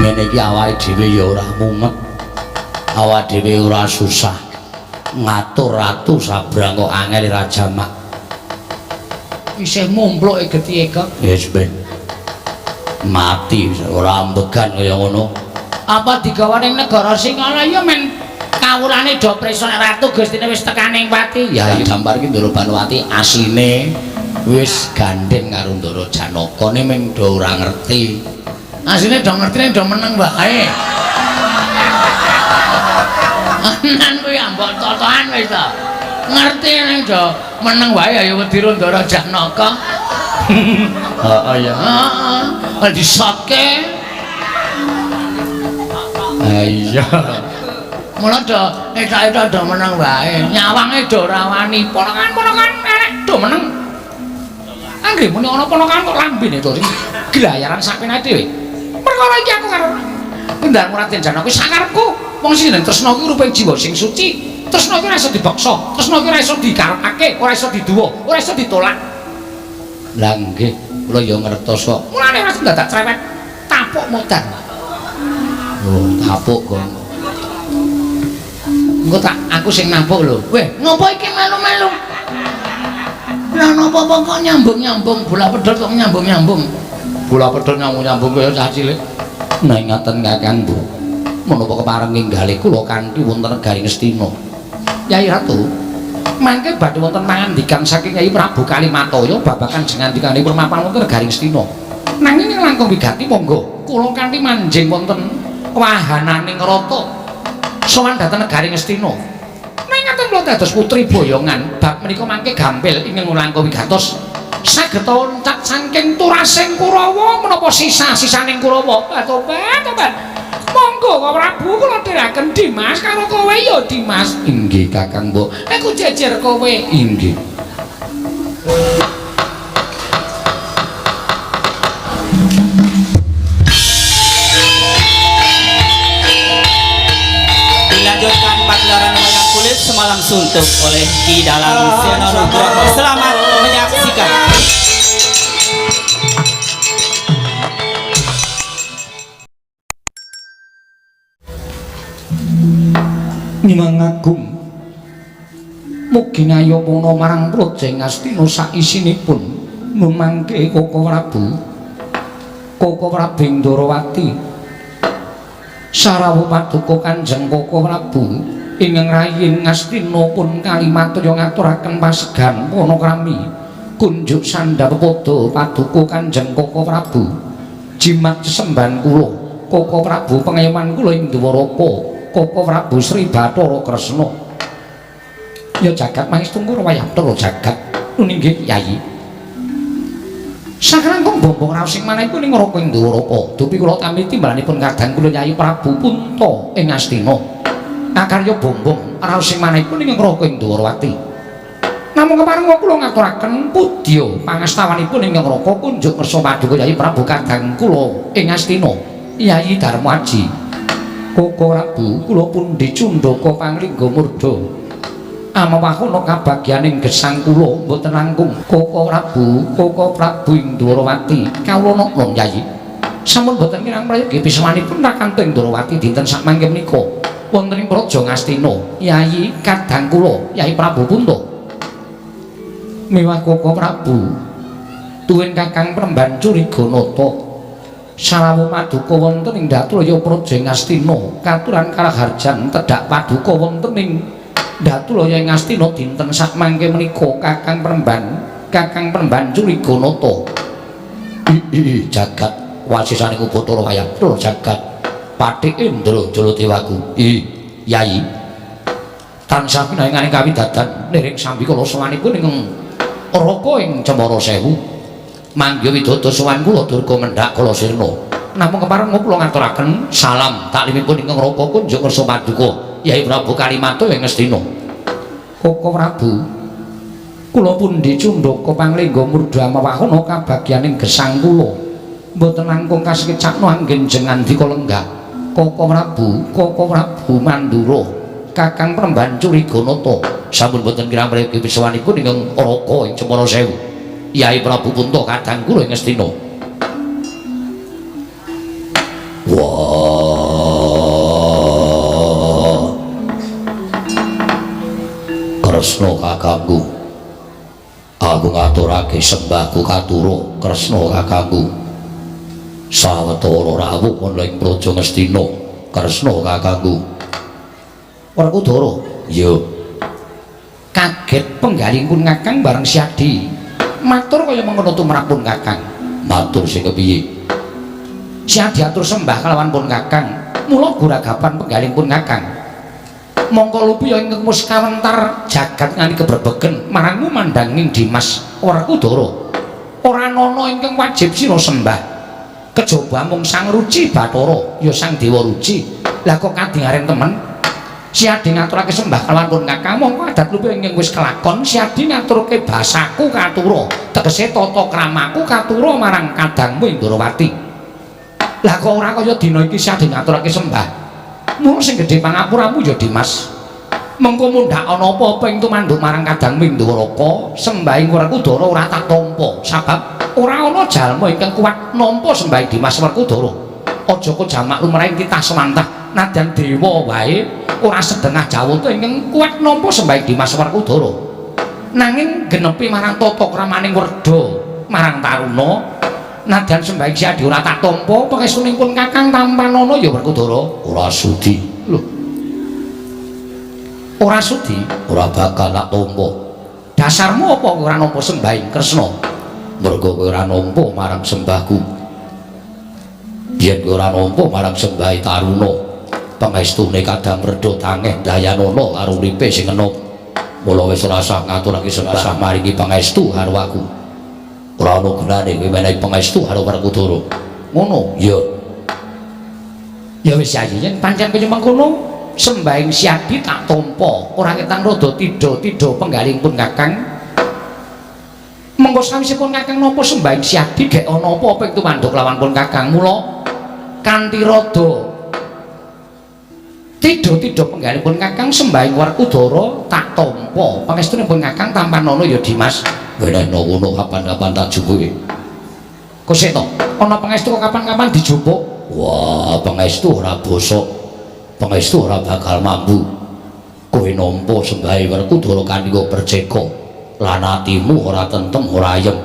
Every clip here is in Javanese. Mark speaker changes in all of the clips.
Speaker 1: Ngene iki awake dhewe ya ora mumet. Awake dhewe ora susah. Ngatur ratu sabrang kok angel ra jamak.
Speaker 2: Isih mumpluke getihe kok.
Speaker 1: Wis ben. Mati ora ambegan kaya ngono.
Speaker 2: Apa digawa ning negara Singala ya men kawulane do prisa nek ratu Gustine wis tekaning pati.
Speaker 1: Ya Dampar iki Ndara Banowati asline wis gandeng karo Ndara Janaka ne ming do ora ngerti.
Speaker 2: Asline do ngerti ning do meneng wae. Anan kuwi ambok totohan wis to. Ngerti ning do meneng wae ya wedi karo Ndara Janaka.
Speaker 1: Heeh ya.
Speaker 2: Heeh. Disotke.
Speaker 1: Ha iya.
Speaker 2: Mula do etok-etok do meneng wae. Nyawange do ora wani. Ponokan-ponokan elek do meneng. Anggere muni ana ponokan kok lambene to sing glayaran sakpenake dhewe. Perkara iki aku karo Ndarmu Raden Janaka kuwi sakarepku. Wong sing jeneng tresna kuwi ruping jiwa sing suci. Tresna kuwi ora iso dipaksa, tresna kuwi ora iso dikarepake, ora iso diduwa, ora iso ditolak.
Speaker 1: Lah nggih, kula ya ngertos kok.
Speaker 2: Mulane ora dadak cerewet, tapuk modar.
Speaker 1: Oh, tapuk kok.
Speaker 2: Engko tak aku sing nampuk lho. Weh, ngopo iki melu-melu? Lah napa kok nyambung-nyambung bola pedhot kok nyambung-nyambung.
Speaker 1: Bola pedhot nyambung-nyambung kaya cah cilik. Nah ngaten Kakang Bu. Menapa kepareng ninggali kula kanthi wonten negari Ngastina.
Speaker 2: Yai Ratu, mangke badhe wonten pangandikan saking Yai Prabu Kalimataya babagan jengandikanipun mapan wonten negari Ngastina. Nanging langkung wigati monggo kula kanthi manjing wonten wahananing rata sowan dhateng negari Ngastina. Nanging ngaten kula dados putri boyongan bab menika mangke gampil ingkang langkung wigatos saged loncat saking turasing Kurawa menapa sisa-sisaning Kurawa. Tobat, tobat. Monggo Kang Prabu kula dherekaken Dimas karo kowe ya Dimas.
Speaker 1: Inggih Kakang Mbok.
Speaker 2: Aku jejer kowe.
Speaker 1: Inggih.
Speaker 3: Dilanjutkan pagelaran wayang kulit semalam suntuk oleh Ki Dalang Seno Nugroho. Selamat menyaksikan.
Speaker 1: Nyimang agung mugi ngayomana marang Praja Ngastina saisinipun mangke Koko Prabu Koko Prabu Ndorowati sarawuh paduka Kanjeng Koko Prabu ingkang rayi Ngastina pun kalimatya ngaturaken pasegan panakrami kunjuk sandhap pada paduka Kanjeng Koko Prabu jimat sesembahan kula Koko Prabu pengayoman kula ing Dwaraka Koko Prabu Sri Bathara Kresna. Ya jagat mangestungkara wayah Bathara jagat. Nun inggih Yayi. Sakrangkung bombong raos ing manahipun ing Raka ing Dwaraka. Dupi kula tampi timbalanipun kadang kula Yayi Prabu Punta ing Astina. Akarya bombong raos ing manahipun ing Raka ing Dwarawati. Namung kepareng kula ngaturaken pudya pangastawanipun ing Raka kunjuk ngersa paduka Yayi Prabu kadang kula ing Astina. Yayi Darmaji. Koko Prabu kula pundi cundaka panglingga murda amawahana kabagyaning gesang kula mboten langkung Koko Prabu Koko Prabu ing Dwarawati kawula nokno Yayi sampun mboten kirang prayogi pisawanipun rakantu ing Dwarawati dinten sakmangke menika wonten ing Praja Ngastina Yayi kadang kula Yayi Prabu Punta miwah Koko Prabu tuwin Kakang Premban Curiganata sarawuh paduka wonten ing Datulaya Praja Ngastina katuran karaharjan tedhak paduka wonten ing Datulaya Ngastina dinten sakmangke menika Kakang Premban Kakang Premban Curiganata. Jagat wasisaning Bathara wayah jagat Pathik Indra Jaladewaku. Yayi tansah pinanganing kawidadan niring sambikala sowanipun ing Raka ing Cemara Sewu. Mangga widodo sowan kula Durga mendhak kala sirna. Namung kepareng kula ngaturaken salam taklimipun ingkang Raka kunjuk ngersa paduka Yai Prabu Kalimata ing Ngastina. Koko Prabu kula pundi cundhaka panglingga murda mawahana kabagyaning gesang kula. Mboten langkung kasekecakno anggen jengandika lenggah. Koko Prabu, Koko Prabu Mandura, Kakang Premban Curiganata sampun boten kirang prayogi pisawanipun ingkang Raka ing Cemara Sewu. Yai Prabu Punta kadang kula ing Ngastina. Wah. Kresna kakangku. Aku ngaturake sembahku katura Kresna kakangku. Sawetara rawuh ana ing Praja Ngastina Kresna kakangku. Werkudara, iya. Kaget penggalihipun Kakang bareng Syadi. Matur kaya mengkono tumrapun Kakang. Matur sing kepiye? Syadi atur sembah kalawan pun Kakang. Mula guragapan penggalihipun Kakang. Mongko lupi ingkang wis kawentar jagat nganti kebrebegen marangmu mandanging Dimas Werkudara. Ora ana ingkang wajib sira sembah. Kejaba mung Sang Ruci Bathara, ya Sang Dewa Ruci. Lah kok kadingaren temen? Syadi ngaturake sembah kalawan pun Kakang, mongko adat lupi ingkang wis kelakon Syadi ngaturke basaku katura, tegese tata kramaku katura marang kadangmu Indrawati. Lah kok ora kaya dina iki Syadi ngaturake sembah. Mula sing gedhe pangapuramu ya Dimas. Mengko mundhak ana apa-apa ing tumanduk marang kadangmu Indrawaka, sembahing Werkudara ora tak tampa, sabab ora ana jalma ingkang kuat nampa sembahing Dimas Werkudara. Aja kok jamak lumrahing titah semantah nadyan dewa wae ora sedengah jawata ingkang kuat nampa sembahing Dimas Werkudara. Nanging genepi marang tata kramaning werda marang taruna nadyan sembahing Syadi ora tak tampa, pangestunipun Kakang tampanana ya Werkudara. Ora sudi. Lho. Ora sudi, ora bakal tak tampa. Dasarmu apa ora nampa sembahing Kresna? Mergo kowe ora nampa marang sembahku. Yen kowe ora nampa marang sembahe taruna, pangestune kadang redha tangeh dayanana karo uripe sing enom. Mula wis ora usah ngaturake sembah maringi pangestu karo aku. Ora ana gunane kowe menehi pangestu karo Werkudara. Ngono? Ya. Ya wis yayi, yen pancen kaya mengkono sembahing Syadi tak tampa, ora ketang rada tidha-tidha penggalihipun Kakang. Mengko sawisipun Kakang napa sembahing Syadi gek ana apa-apa ing tumanduk lawan pun Kakang. Mula kanthi rada tidha-tidha penggalihipun Kakang sembahing Werkudara tak tampa. Pangestunipun Kakang tampanana ya Dimas. Wenehno ngono kapan-kapan tak jupuke. Kok sik to? Ana pangestu kok kapan-kapan dijupuk? Wah, pangestu ora bosok. Pangestu ora bakal mambu. Kowe nampa sembahe Werkudara kanthi perceka. Lan atimu ora tentem ora ayem.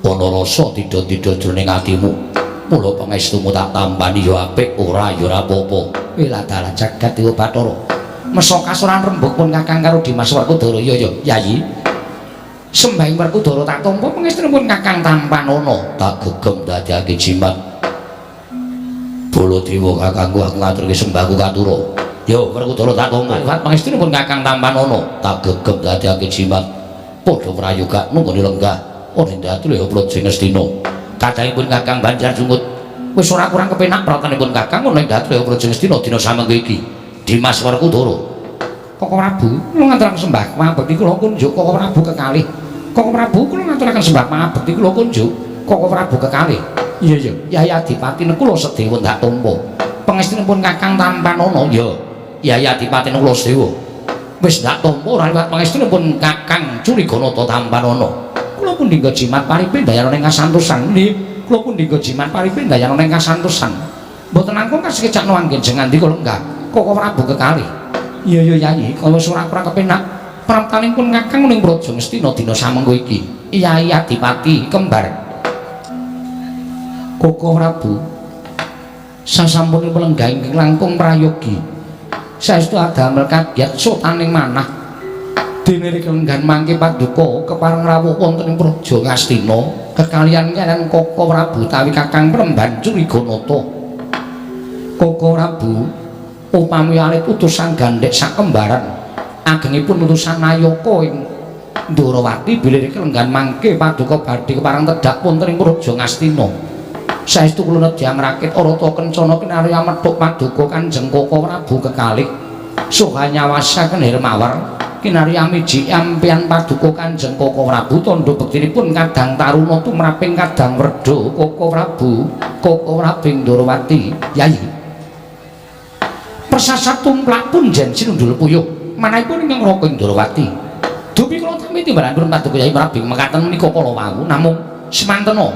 Speaker 1: Ana rasa tidha-tidha jroning atimu. Mula pangestumu tak tampani ya apik, ora ya ora apa-apa. Wiladalah jagat Dewa Bathara. Mesa kasuran rembug pun Kakang karo Dimas Werkudara. Ya ya, Yayi. Sembahing Werkudara tak tampa, pangestunipun Kakang tampanana. Tak gegem dadekake jimat. Baladewa kakangku aku ngaturke sembahku katura. Yo Werkudara tak tampa. Liwat pangestunipun Kakang tampanana. Tak gegem dadekake jimat. Padha prayoga nunggone lenggah ana ing datu ya Praja Ngastina. Kadangipun Kakang Banjar Sungut wis ora kurang kepenak pratanipun Kakang ana ing datu ya Praja Ngastina dina samengko iki. Dimas Werkudara. Koko Prabu kula ngaturaken sembah pangabekti kula kunjuk Koko Prabu kekalih. Koko Prabu kula ngaturaken sembah pangabekti kula kunjuk Koko Prabu kekalih. Iya iya, Yai Adipati kula sedewa ndak tampa. Pangestunipun Kakang tampanana ya. Yai Adipati kula sedewa. Wis ndak tampa ora liwat pangestunipun Kakang Curiganata tampanana. Kula pundhingga jimat paripe ndayana ing kasantosan. Nggih, kula pundhingga jimat paripe ndayana ing kasantosan. Mboten langkung kasekecakno anggen jeng ngandika lenggah Koko Prabu kekalih. Iya iya Yai, kaya ora kurang kepenak praptanipun Kakang ning Praja Ngastina dina samengko iki. Yai Adipati kembar. Koko Prabu sasampunipun lenggah ingkang langkung prayogi. Saestu adamel kagiat sotaning manah. Dene kelenggan mangke paduka kepareng rawuh wonten ing Praja Ngastina kekalian kalian Koko Prabu utawi Kakang Premban Curiganata. Koko Prabu upami alit utusan gandhek sakembaran agengipun utusan Nayaka ing Ndorowati bilih kelenggan mangke paduka badhe kepareng tedhak wonten ing Praja Ngastina. Saestu kula nedya ngrakit arata kencana kinarya methuk paduka Kanjeng Koko Prabu kekalih soha nyawasaken Hermawar kinarya miji ampian paduka Kanjeng Koko Prabu tandha bektinipun kadang taruna tumraping kadang werda Koko Prabu Koko Prabu Ndorowati. Yayi persasat tumplak punjen sinundul puyuh manahipun ingkang Raka Ndorowati. Dupi kula tampi timbalanipun paduka Yai Prabu mekaten menika kala wau namung semantena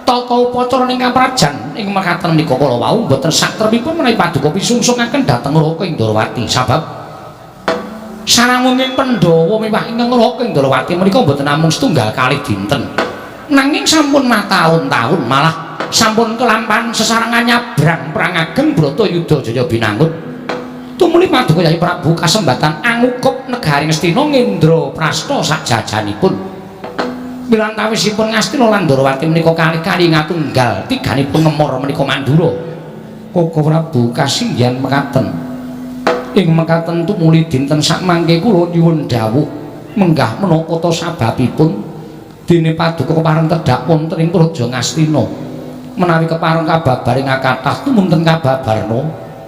Speaker 2: Tata upacara ing kaprajan ing mekaten menika kala wau mboten satrepipun menawi paduka pisungsungaken dhateng Raka Indrawati sabab saramunging Pandhawa miwah ingkang Raka Indrawati menika mboten namung setunggal kalih dinten nanging sampun mataun-taun malah sampun kelampahan sesarengan nyabrang perang ageng Bratayuda Jaya Binangun. Tumuli paduka Yai Prabu kasembatan angukup negari Ngastina ngendra prasta sajajanipun. Wilantawisipun Ngastina lan Ndrawati menika kalih-kali ngatunggal tiganipun ngemor menika Mandura. Koko Prabu kasinggihan mekaten. Ing mekaten tumuli dinten sakmangke kula nyuwun dawuh menggah menapa ta sababipun dene paduka kepareng tedhak wonten ing Praja Ngastina. Menawi kepareng kababaring kathah tumunten kababarna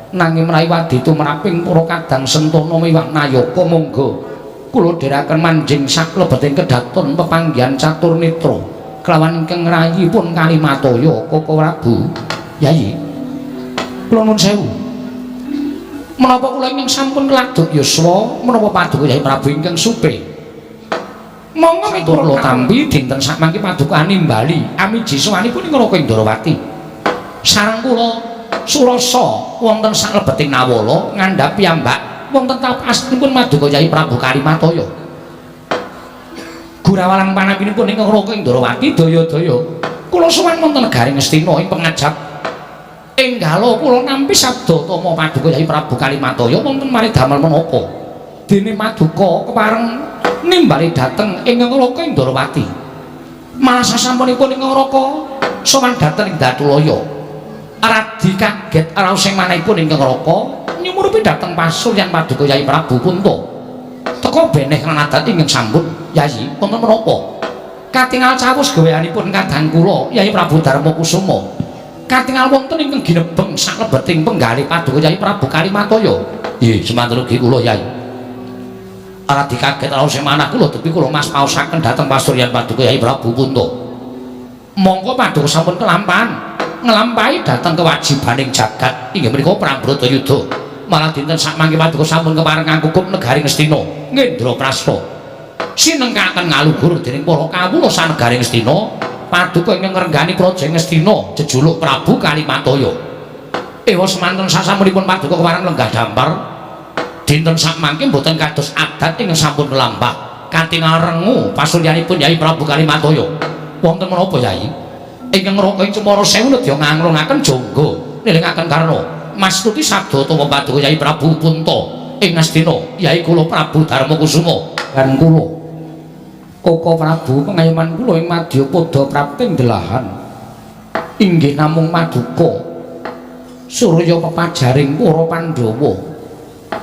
Speaker 2: nanging menawi wadhe tumraping para kadang sentana miwah nayaka monggo kula dherekaken manjing saklebeting kedaton pepanggihan catur netra kelawan ingkang rayipun Kalimataya. Koko Prabu, Yayi, kula nuwun sewu, menapa kula ingkang sampun keladuk yuswa menapa paduka Yai Prabu ingkang supe? Monggo miturut kula tampi dinten sakmangke paduka nimbali amiji sowanipun ing Raka Indrawati sareng kula surasa wonten saklebeting Nawala ngandhap piyambak wonten tapasipun Maduka Yai Prabu Kalimataya. Gurawalang panapinipun ing Raka Indrawati daya-daya kula sowan wonten negari Ngastina ing pengajap enggala kula nampi sabda tama Paduka Yai Prabu Kalimataya wonten mari damel menapa dene Maduka kepareng nimbali dhateng ing Raka Indrawati. Malah sasampunipun ing Raka sowan dhateng ing Datulaya. Radi kaget raos sing manahipun ingkang Raka nyumurupi dhateng pasuryan Paduka Yai Prabu Punta. Teka beneh lan adat ingkang sampun, Yai, wonten menapa? Katingal cawos gaweanipun kadang kula Yai Prabu Darma Kusuma. Katingal wonten ingkang ginebeng saklebeting penggalih Paduka Yai Prabu Kalimataya. Nggih, semanten ugi kula Yai. Radi kaget raos sing manah kula dupi kula mas paosaken dhateng pasuryan Paduka Yai Prabu Punta. Mongko paduka sampun kelampahan nglampahi dhateng kewajibaning jagat inggih menika perang Bratayuda. Malah dinten sakmangke paduka sampun kepareng ngangkukup negari Ngastina Ngendraprasta sinengkaken ngaluhur dening para kawula sanegari Ngastina. Paduka ingkang ngrenggani praja Ngastina jejuluk Prabu Kalimataya. Ewa semanten sasampunipun paduka kepareng lenggah dampar dinten sakmangke mboten kados adat ingkang sampun lampah katingal rengu pasuryanipun Yai Prabu Kalimataya. Wonten menapa Yai? Ingkang Raka ing Cemara Sewu nedya nganglungaken jangga nilingaken karna mastuti sabda utawa paduka Yai Prabu Punta ing Ngastina Yai kula Prabu Darma Kusuma lan kula Koko Prabu pengayoman kula ing madyapada prapting delahan inggih namung maduka surya pepajaring para Pandhawa.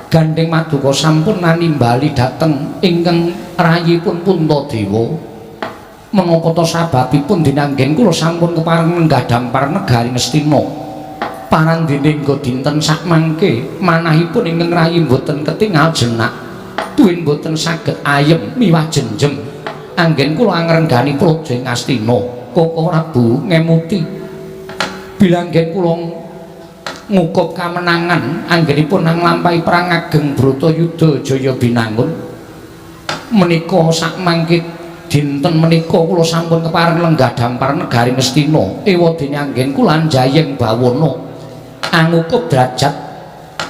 Speaker 2: Gandheng maduka sampun nanimbali dhateng ingkang rayipun Puntadewa. Menapa ta sababipun dinanggen kula sampun kepareng lenggah dampar negari Ngastina. Parandene engga dinten sakmangke manahipun ingkang rayi mboten ketingal jenak tuwin mboten saged ayem miwah jenjem. Anggen kula angrenggani praja Ngastina. Koko Prabu ngemuti bilanggen kula ngukup kamenangan anggenipun nglampahi perang ageng Bratayuda Jaya Binangun menika sakmangke dinten menika kula sampun kepareng lenggah dampar negari Ngastina. Ewa dene anggen kula anjayeng bawana angukup derajat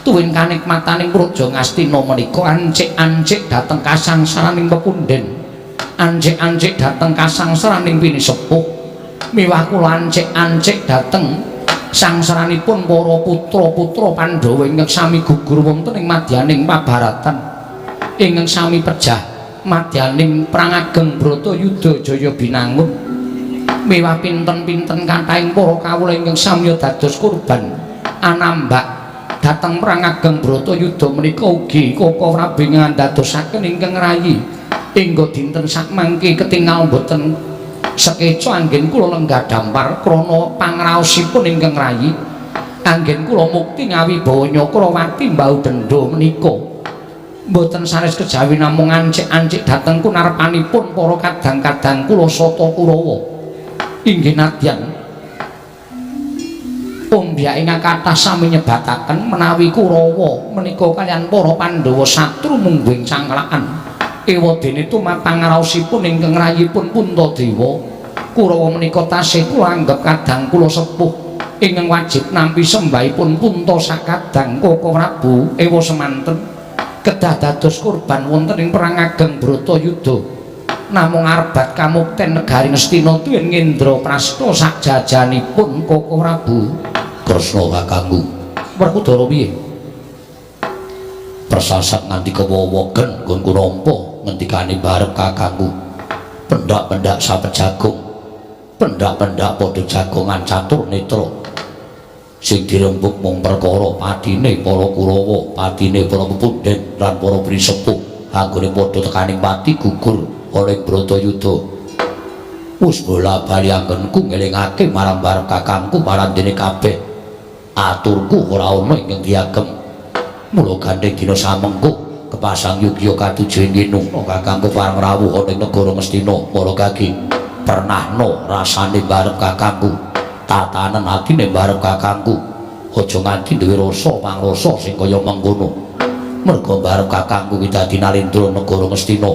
Speaker 2: tuwin kanikmataning praja Ngastina menika ancik-ancik dhateng kasangsaraning pepundhen, ancik-ancik dhateng kasangsaraning pinisepuh, miwah kula ancik-ancik dhateng sangsaranipun para putra-putra Pandhawa ingkang sami gugur wonten ing madyaning pabaratan ingkang sami pejah madyaning perang ageng Bratayuda Jaya Binangun miwah pinten-pinten kathahing para kawula ingkang samiya dados korban anambak dhateng perang ageng Bratayuda menika ugi Koko Prabu ngandadosaken ingkang rayi hingga dinten sakmangke ketingal mboten sekeca anggen kula lenggah dampar krana pangraosipun ingkang rayi. Anggen kula mukti ngawibawa Nyakrawati mbau dendha menika mboten sanes kejawi namung ancik-ancik dhateng kunarpanipun para kadang-kadang kula Sata Kurawa. Inggih nadyan ombyake kathah sami nyebataken menawi Kurawa menika kaliyan para Pandhawa satru mungguing cangklakan. Ewa dene tumrap pangraosipun ingkang rayipun Puntadewa Kurawa menika tasih kula anggep kadang kula sepuh ingkang wajib nampi sembahipun Punta sakadang Koko Prabu ewa semanten kedah dados korban wonten ing perang ageng Bratayuda. Namung arbat kamukten negari Ngastina tuwin Ngendraprasta sakjajanipun Koko Prabu.
Speaker 1: Kresna kakangku.
Speaker 2: Werkudara piye?
Speaker 1: Persasat nganti kewowogen nggonku nampa ngendikane barep kakangku. Pendak-pendak sapet jagung. Pendak-pendak padha jagongan catur netra. Sing dirembug mung perkara patine para Kurawa, patine para pepundhen lan para prisepuh anggone padha tekaning pati gugur ana ing Bratayuda. Wis bola-bali anggenku ngelingake marang barep kakangku marandene kabeh. Aturku ora ana ingkang diagem. Mula gandeng dina samengko kepasang yugya katuju ing nginung kakangku pareng rawuh ana ing negara Ngastina. Para kaki pernahno rasane barep kakangku, tatanen atine barep kakangku. Aja nganti duwe rasa pangrasa sing kaya mengkono. Merga barep kakangku ki dadi nalendra negara Ngastina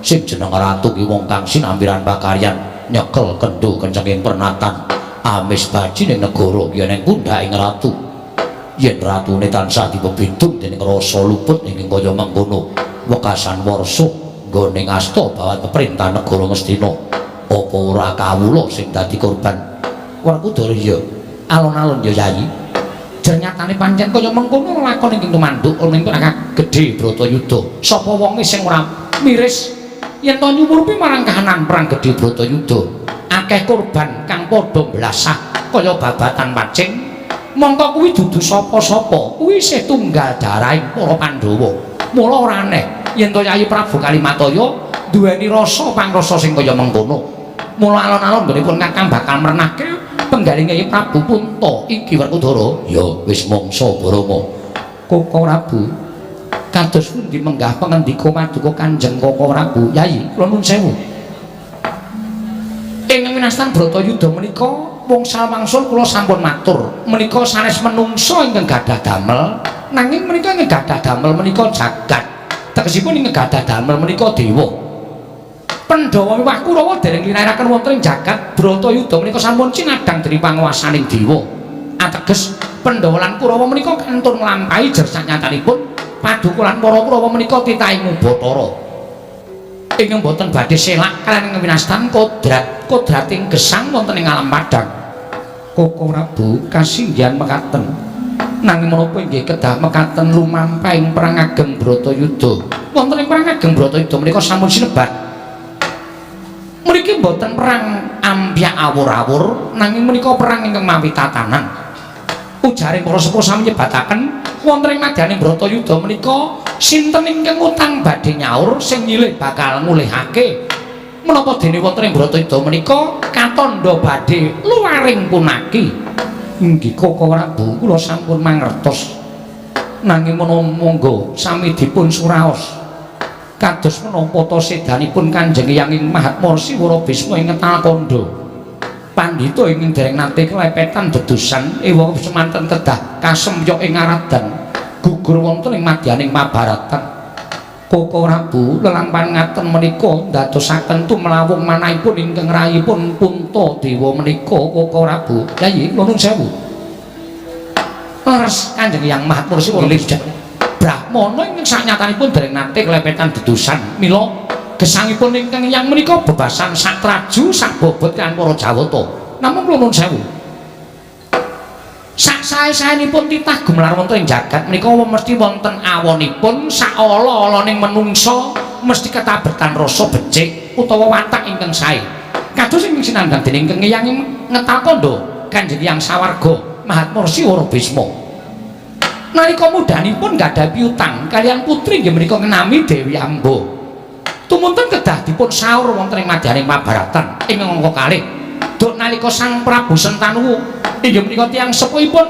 Speaker 1: sing jeneng ratu ki wong kang sinambiran pakaryan nyekel kendho kencenging pernatan amis baji ning negara ki ning pundhaking ratu. Yen ratune tansah dipebidung dening rasa luput ing kaya mengkono, wekasan warsa nggone ngasta bawat peperintah negara Ngastina. Apa ora kawula sing dadi korban?
Speaker 2: Werkudara ya alon-alon ya Yayi. Jernyatane pancen kaya mengkono lakon ingkang tumanduk ana ing perang gedhe Bratayuda. Sapa wonge sing ora miris yen to nyumurupi marang kahanan perang gedhe Bratayuda? Akeh korban kang padha blasah kaya babatan pacing. Mongko kuwi dudu sapa-sapa, kuwi isih tunggal darahing para Pandhawa. Mula ora aneh yen to Yayi Prabu Kalimataya duweni rasa pangrasa sing kaya mengkono. Mula alon-alon nggenipun kakang bakal mrenahke penggaling Yayi Prabu Punta iki Werkudara.
Speaker 1: Ya wis mangsa Barama.
Speaker 2: Koko Prabu, kados pundi menggah pangendika paduka Kanjeng Koko Prabu? Yayi, kula nuwun sewu. Ing winastan Bratayuda menika wangsul wangsul kula sampun matur, menika sanes menungsa ingkang gadah damel, nanging menika ingkang gadah damel menika jagat. Tegesipun ingkang gadah damel menika dewa. Pandhawa miwah Kurawa dereng linaraken wonten ing jagat Bratayuda menika sampun cinadhang dening panguwasaning dewa. Ateges Pandhawa lan Kurawa menika kantun nglampahi jer sanyatanipun paduka lan para Kurawa menika titahing Bathara. Ingkang boten badhe selak kaliyan winastan kodrat kodrating gesang wonten ing alam padhang. Koko Prabu kasinggihan mekaten. Nanging menapa inggih kedah mekaten lumampahing perang ageng Bratayuda. Wonten ing perang ageng Bratayuda menika sampun sinebat. Mriki boten perang ampyak awur-awur, nanging menika perang ingkang mawi tatanan. Ujare para sepuh sami nyebataken wonten ing madyaning Bratayuda menika sinten ingkang utang badhe nyaur, sing nyilih bakal ngulihake. Menapa dene wonten ing Bratayuda menika katandha badhe luwaring punaki. Inggih Koko Prabu, kula sampun mangertos. Nanging menapa monggo sami dipun suraos. Kados menapa ta sedanipun Kanjeng Hyang ing Mahatma Rsi Wara Bisma ing Ngetal Kandha. Pandhita ingkang dereng nate klepetan dedusan ewa semanten kedah kasemyok ing aradan gugur wonten ing madyaning Mahabharatan. Koko Prabu, lelampahan ngaten menika ndadosaken tumlawung manahipun ingkang rayipun Punta Dewa menika Koko Prabu. Yayi, kula nuwun sewu. Leres Kanjeng Hyang Mahatma Rsi Wara Bisma Brahmana ingkang sanyatanipun dereng nate klepetan dedusan. Mila gesangipun ingkang yang menika bebasan sak traju sak bobot kan para Jawata. Namung kula nuwun sewu. Sak sae-saenipun titah gumelar wonten ing jagat menika mesti wonten awonipun sak ala-alaning menungsa mesti ketabetan rasa becik utawa watak ingkang sae. Kados ingkang sinandhang dening ingkang Hyang Ngetal Kandha Kanjeng Hyang Sawarga Mahatma Rsi Wara Bisma. Nalika mudhanipun gadhahi piutang kaliyan putri inggih menika ngenami Dewi Amba. Tumunten kedah dipun saur wonten ing madyaning Mahabharatan ing angka kalih. Duk nalika Sang Prabu Sentanu inggih menika tiyang sepuhipun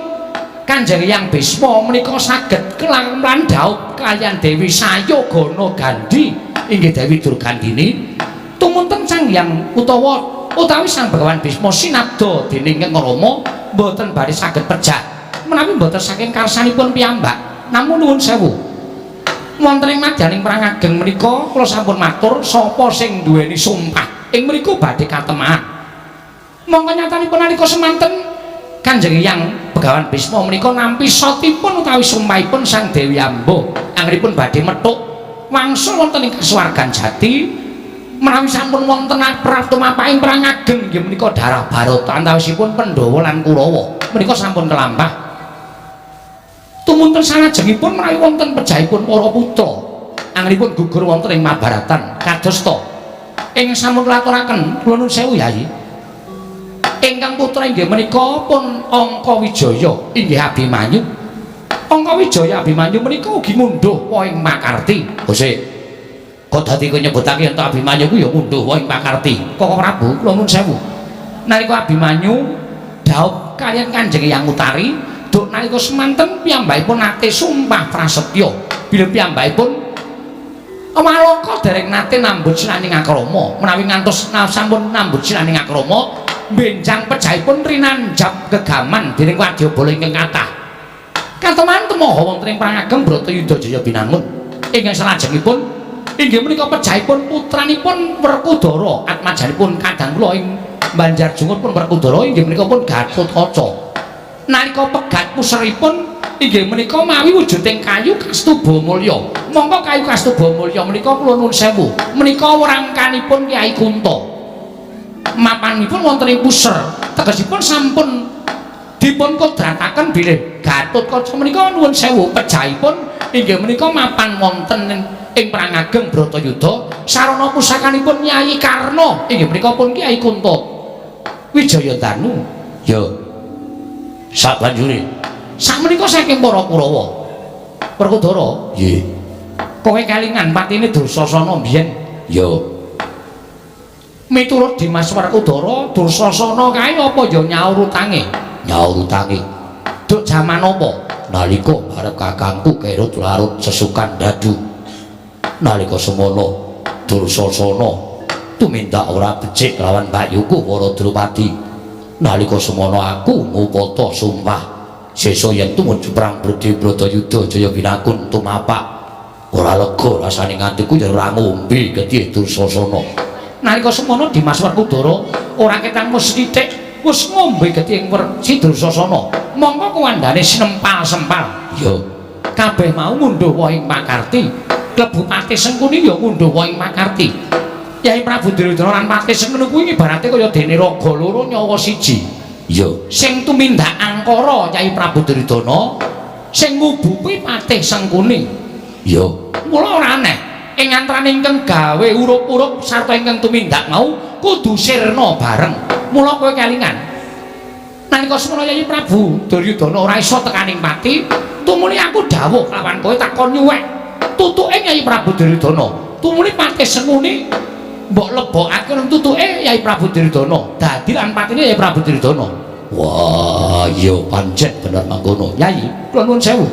Speaker 2: Kanjeng Hyang Bisma menika saged kelang lan dhaup kaliyan Dewi Sayogana Gandhi inggih Dewi Durgandini. Tumunten Sang Hyang utawa utawi Sang Bhagawan Bisma sinabda dening Kang Rama mboten badhe saged pejah menawi mboten saking karsanipun piyambak. Namung nuwun sewu, wonten ing madyaning perang ageng menika kula sampun matur sapa sing duweni sumpah ing mriku badhe katemahan. Mongko nyatanipun nalika semanten Kanjeng Hyang Begawan Bisma menika nampi satipun utawi sumpahipun Sang Dewi Amba anggenipun badhe methuk wangsul wonten ing kasuwargan jati menawi sampun wonten pratumapaing perang ageng inggih menika darah Barata antawisipun Pandhawa lan Kurawa menika sampun kelampah. Tumunten salajengipun menawi wonten pejahipun para putra anggenipun gugur wonten ing Mahabharatan kadosta ing sampun laturaken kula nuwun sewu Yai. Ingkang putra inggih menika pun Angkawijaya inggih Abimanyu. Angkawijaya Abimanyu menika ugi ngundhuh wohing makarti.
Speaker 1: Kose kok dadi kowe nyebutake yen Abimanyu ku ya ngundhuh wohing makarti.
Speaker 2: Koko Prabu kula nuwun sewu. Nalika Abimanyu dhaup kaliyan Kanjeng Hyang Utari, duk nalika semanten piyambakipun nate sumpah prasetya bilih piyambakipun Walaka dereng nate nambut sinaning akrama. Menawi ngantos sampun nambut sinaning akrama, benjang pejahipun rinanjap gegaman dening wadyabala ingkang kathah. Kateman tumaha wonten ing perang ageng Bratayuda Jaya Binangun. Ingkang salajengipun inggih menika pejahipun putranipun Werkudara, atmajanipun kadang kula ing Banjar Jungut pun Werkudara inggih menika pun Gatotkaca. Nalika pegat puseripun inggih menika mawi wujuding kayu Kastuba Mulya. Mongko kayu Kastuba Mulya menika kula nuwun sewu, menika wrangkanipun Kyai Kunta. Mapanipun wonten ing puser, tegesipun sampun dipun kodrataken bilih Gatotkaca menika nuwun sewu pejahipun inggih menika mapan wonten ing perang ageng Bratayuda sarana pusakanipun Nyai Karna inggih menika pun Kyai Kunta Wijayadanu.
Speaker 1: Ya. Sabanjure
Speaker 2: sakmenika saking para Kurawa. Werkudara,
Speaker 1: nggih.
Speaker 2: Kowe kelingan patine Dursasana mbiyen?
Speaker 1: Ya.
Speaker 2: Miturut Dimas Werkudara, Dursasana kae apa ya nyaur utange?
Speaker 1: Nyaur utange.
Speaker 2: Duk jaman apa?
Speaker 1: Nalika barep kakangku kerut larut sesukan dadu. Nalika semono Dursasana tumindak ora becik lawan mbakyuku para Drupadi. Nalika semono aku ngupata sumpah sesa yen tumuju perang Brodhe Bratayuda Jaya Binakun tumapak ora lega rasane ngantiku ya ora ngombe getih Dursasana.
Speaker 2: Nalika semono Dimas Werkudara ora ketang wis sithik wis ngombe getih ing Si Dursasana. Mongko kuwandane sinempal-sempal.
Speaker 1: Ya.
Speaker 2: Kabeh mau ngundhuh wohing pakarti. Klebu Patih Sengkuni ya ngundhuh wohing pakarti. Yai Prabu Duryudana lan Patih Sengkuni kuwi ibarate kaya dene raga loro nyawa siji.
Speaker 1: Ya.
Speaker 2: Sing tumindak angkara Yai Prabu Duryudana, sing ngubupi Patih Sengkuni.
Speaker 1: Ya.
Speaker 2: Mula ora aneh ing antarane ingkang gawe urup-urup sarta ingkang tumindak mau kudu sirna bareng. Mula kowe kelingan nalika semono Yai Prabu Duryudana ora iso tekaning pati, tumuli aku dawuh lawan kowe takon nyuwek tutuke Yai Prabu Duryudana. Tumuli Patih Sengkuni mbok lebokake nang tutuke Yai Prabu Duryudana. Dadi lan patine Yai Prabu Duryudana.
Speaker 1: Wah, iya pancen bener mangkono.
Speaker 2: Yai, kula nuwun sewu.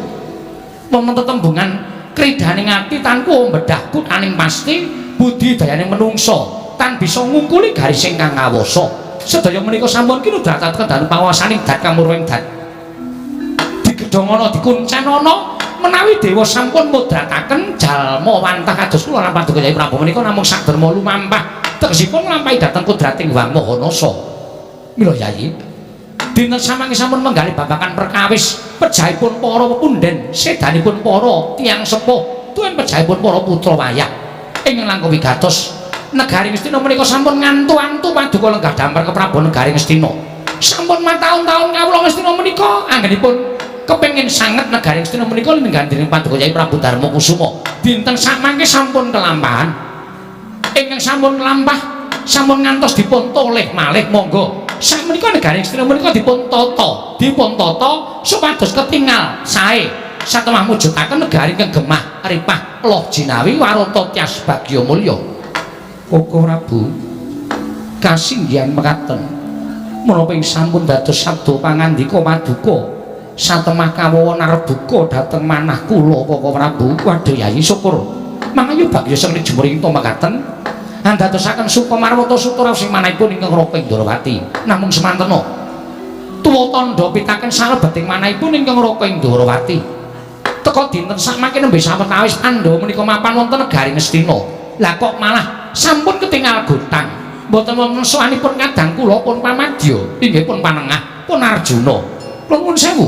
Speaker 2: Wonten tetembungan kridhaning ati tanku mbedhahku taning pasti budi dayane menungsa tan bisa ngungkuli garis ingkang ngawasa. Sedaya menika sampun kinudrataken dhateng pawasaning dat kamurwing dat. Digedhongana dikuncenana menawi dewa sampun mudrataken jalma wantah kados kula lan paduka Yai Prabu menika namung saderma lumampah tegesipun nglampahi dhateng kudrating Hyang Maha Nasa. Mila Yai, dinten samangke sampun menggalih babagan perkawis pejahipun para pepunden, sedanipun para tiyang sepuh, tuwin pejahipun para putra wayah. Ingkang langkung wigatos negari Ngastina menika sampun ngantu-antu paduka lenggah damar keprabon negari Ngastina. Sampun mataun-taun kawula Ngastina menika anggenipun kepengin sanget negari Ngastina menika linenggahan dening paduka Yai Prabu Darma Kusuma. Dinten samangke sampun kelampahan. Ingkang sampun kelampah sampun ngantos dipun toleh malih monggo. Sakmenika negari Ngastina menika dipun tata, dipun tata supados ketingal sae satemah mujudaken negari ingkang gemah ripah loh jinawi warata tyas bagya mulya. Koko Prabu kasinggihan mekaten menapa ing sampun dados sabda pangandika paduka satemah kawawa narbuka dhateng manah kula Koko Prabu. Waduh Yai syukur mangayu bagya sing jemur ing mekaten andadosaken Sukamarwata sutra sing manahipun ingkang Raka Indrawati. Namung semantena tuwa tandha pitaken salebeting manahipun ingkang Raka Indrawati. Teka dinten sakmangke nembe sawetawis Pandhawa menika mapan wonten negari Ngastina. Lah kok malah sampun ketingal gotang. Mboten wonten sowanipun kadang kula pun pamadya inggih pun panengah pun Arjuna. Kula nuwun sewu.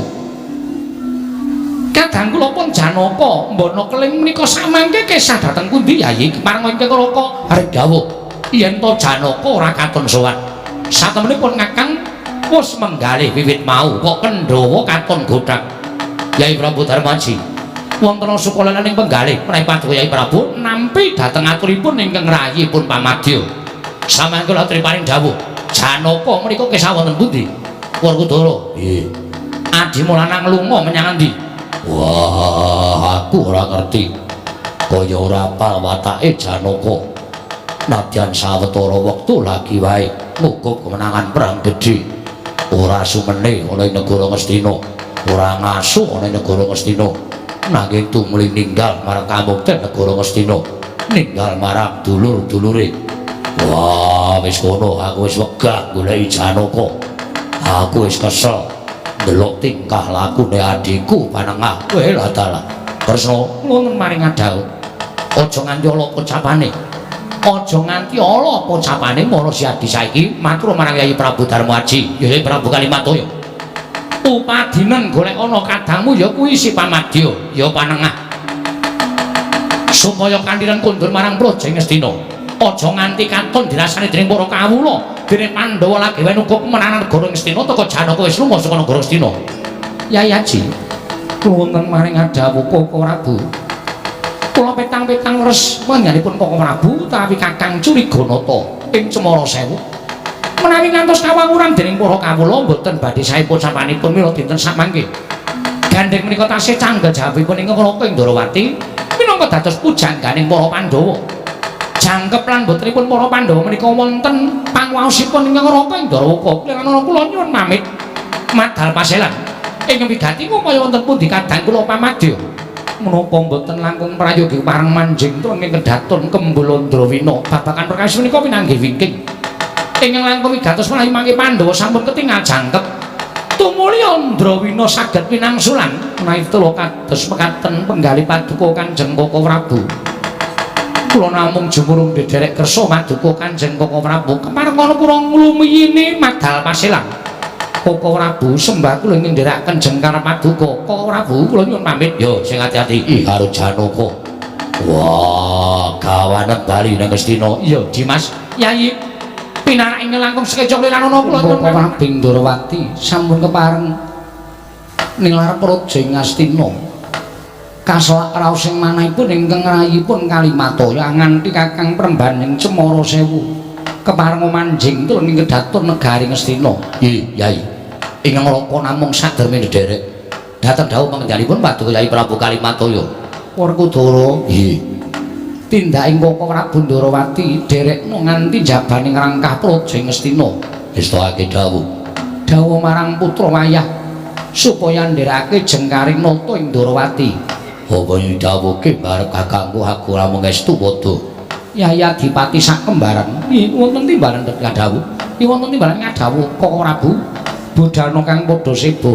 Speaker 2: Kadang kula pun Janaka mbana keling menika samangke kesah dhateng pundi Yayi kepareng ingkang Raka arep dawuh yen to Janaka ora katon sowan. Satemene pun Kakang wis menggalih wiwit mau kok Kendhawa katon gothak. Yai Prabu Darmaji wonten sukalelaning penggalih menawi paduka Yai Prabu nampi dhateng aturipun ingkang rayi pun pamadya. Samangke kula aturi paring dawuh Janaka menika kesah wonten pundi? Werkudara.
Speaker 1: Nggih.
Speaker 2: Adimu lanang lunga menyang endi?
Speaker 1: Wah, aku ora ngerti. Kaya ora apal watake Janaka. Nadyan sawetara wektu lagi wae muga kemenangan perang gedhe. Ora sumene ana ing negara Ngastina, ora ngasu ana ing negara Ngastina. Nanging tumuli ninggal marang kamukten negara Ngastina, ninggal marang dulur-dulure. Wah, wis kono aku wis wegah goleki Janaka. Aku wis kesel ndelok tingkah lakune adhiku panengah. Kowe lah dalah.
Speaker 2: Kresna nuwun maring adhawuh. Aja nganti ala pocapane. Aja nganti ala pocapane mara si adi saiki matur marang Yai Prabu Darmaji, Yai Prabu Kalimataya. Upadinen golek ana kadangmu ya kuwi si pamadya, ya panengah. Supaya kandiran kondur marang Praja Ngastina. Aja nganti katon dirasani dening para kawula, dening Pandhawa lagi wae nuku kemenangan negara Ngastina teka Janaka wis lunga saka negara Ngastina. Yai Haji, wonten maring adhawuh Koko Prabu. Kula petang-petang res manggenipun Koko Prabu utawi Kakang Curiganata ing Cemara Sewu. Menawi ngantos kawawuran dening para kawula mboten badhe sae pocapanipun mila dinten samangke. Gandheng menika tasih canggel jawabipun ingkang Raka Indrawati minangka dados pujangganing para Pandhawa. Jangkep lan botenipun para Pandhawa menika wonten pangwaosipun ingkang Raka Indrawaka. Kirana kula nyuwun pamit madal paselan. Ing wigati upaya wonten pundi kadang kula pamadya. Menapa mboten langkung prayogi pareng manjing turun ing kedaton Kembul Andrawina babagan perkawis menika pinanggih wingking. Ingkang langkung wigatos menawi mangke Pandhawa sampun ketingal jangkep. Tumuli Andrawina saged pinangsulan menawi tula kados mekaten penggalih paduka Kanjeng Koko Prabu. Kula namung jumurung ndherek kersa paduka Kanjeng Koko Prabu. Kepareng ana kula nglumiyini madal paselan. Koko Prabu sembah kula ing ndherekaken jengkar paduka. Koko Prabu kula nyuwun pamit.
Speaker 1: Yo sing ati-ati. Ih karo Janaka. Wah, gawanen bali nang Ngastina.
Speaker 2: Iya, Dimas. Yayi pinarak ing langkung sekeca lilanana kula nyuwun
Speaker 4: Koko Prabu Ndrawati sampun kepareng nilar praja ing Ngastina. Kaselak raos ing manahipun ingkang rayipun Kalimataya nganti Kakang Prembaning Cemara Sewu. Kepareng manjing turun ing kedaton negari Ngastina.
Speaker 1: Ih, Yai. Ingkang Raka namung saderme ndherek. Dhateng dawuh pangendhanipun paduka Yai Prabu Kalimataya.
Speaker 4: Werkudara.
Speaker 1: Nggih.
Speaker 4: Tindak ing Koko Prabu Ndrawati derekno nganti jabaning rangkah praja Ngastina.
Speaker 1: Estokake dawuh.
Speaker 4: Dawuh marang putra wayah supaya ndherekake jengkaring nata ing Ndrawati.
Speaker 1: Apa yen dawuhke barep kakangku aku namung estu padha.
Speaker 4: Yai Adipati sakembaran. Iki wonten timbalan ngadhawuh. Iki wonten timbalan ngadhawuh Koko Prabu. Budhalna kang padha seba.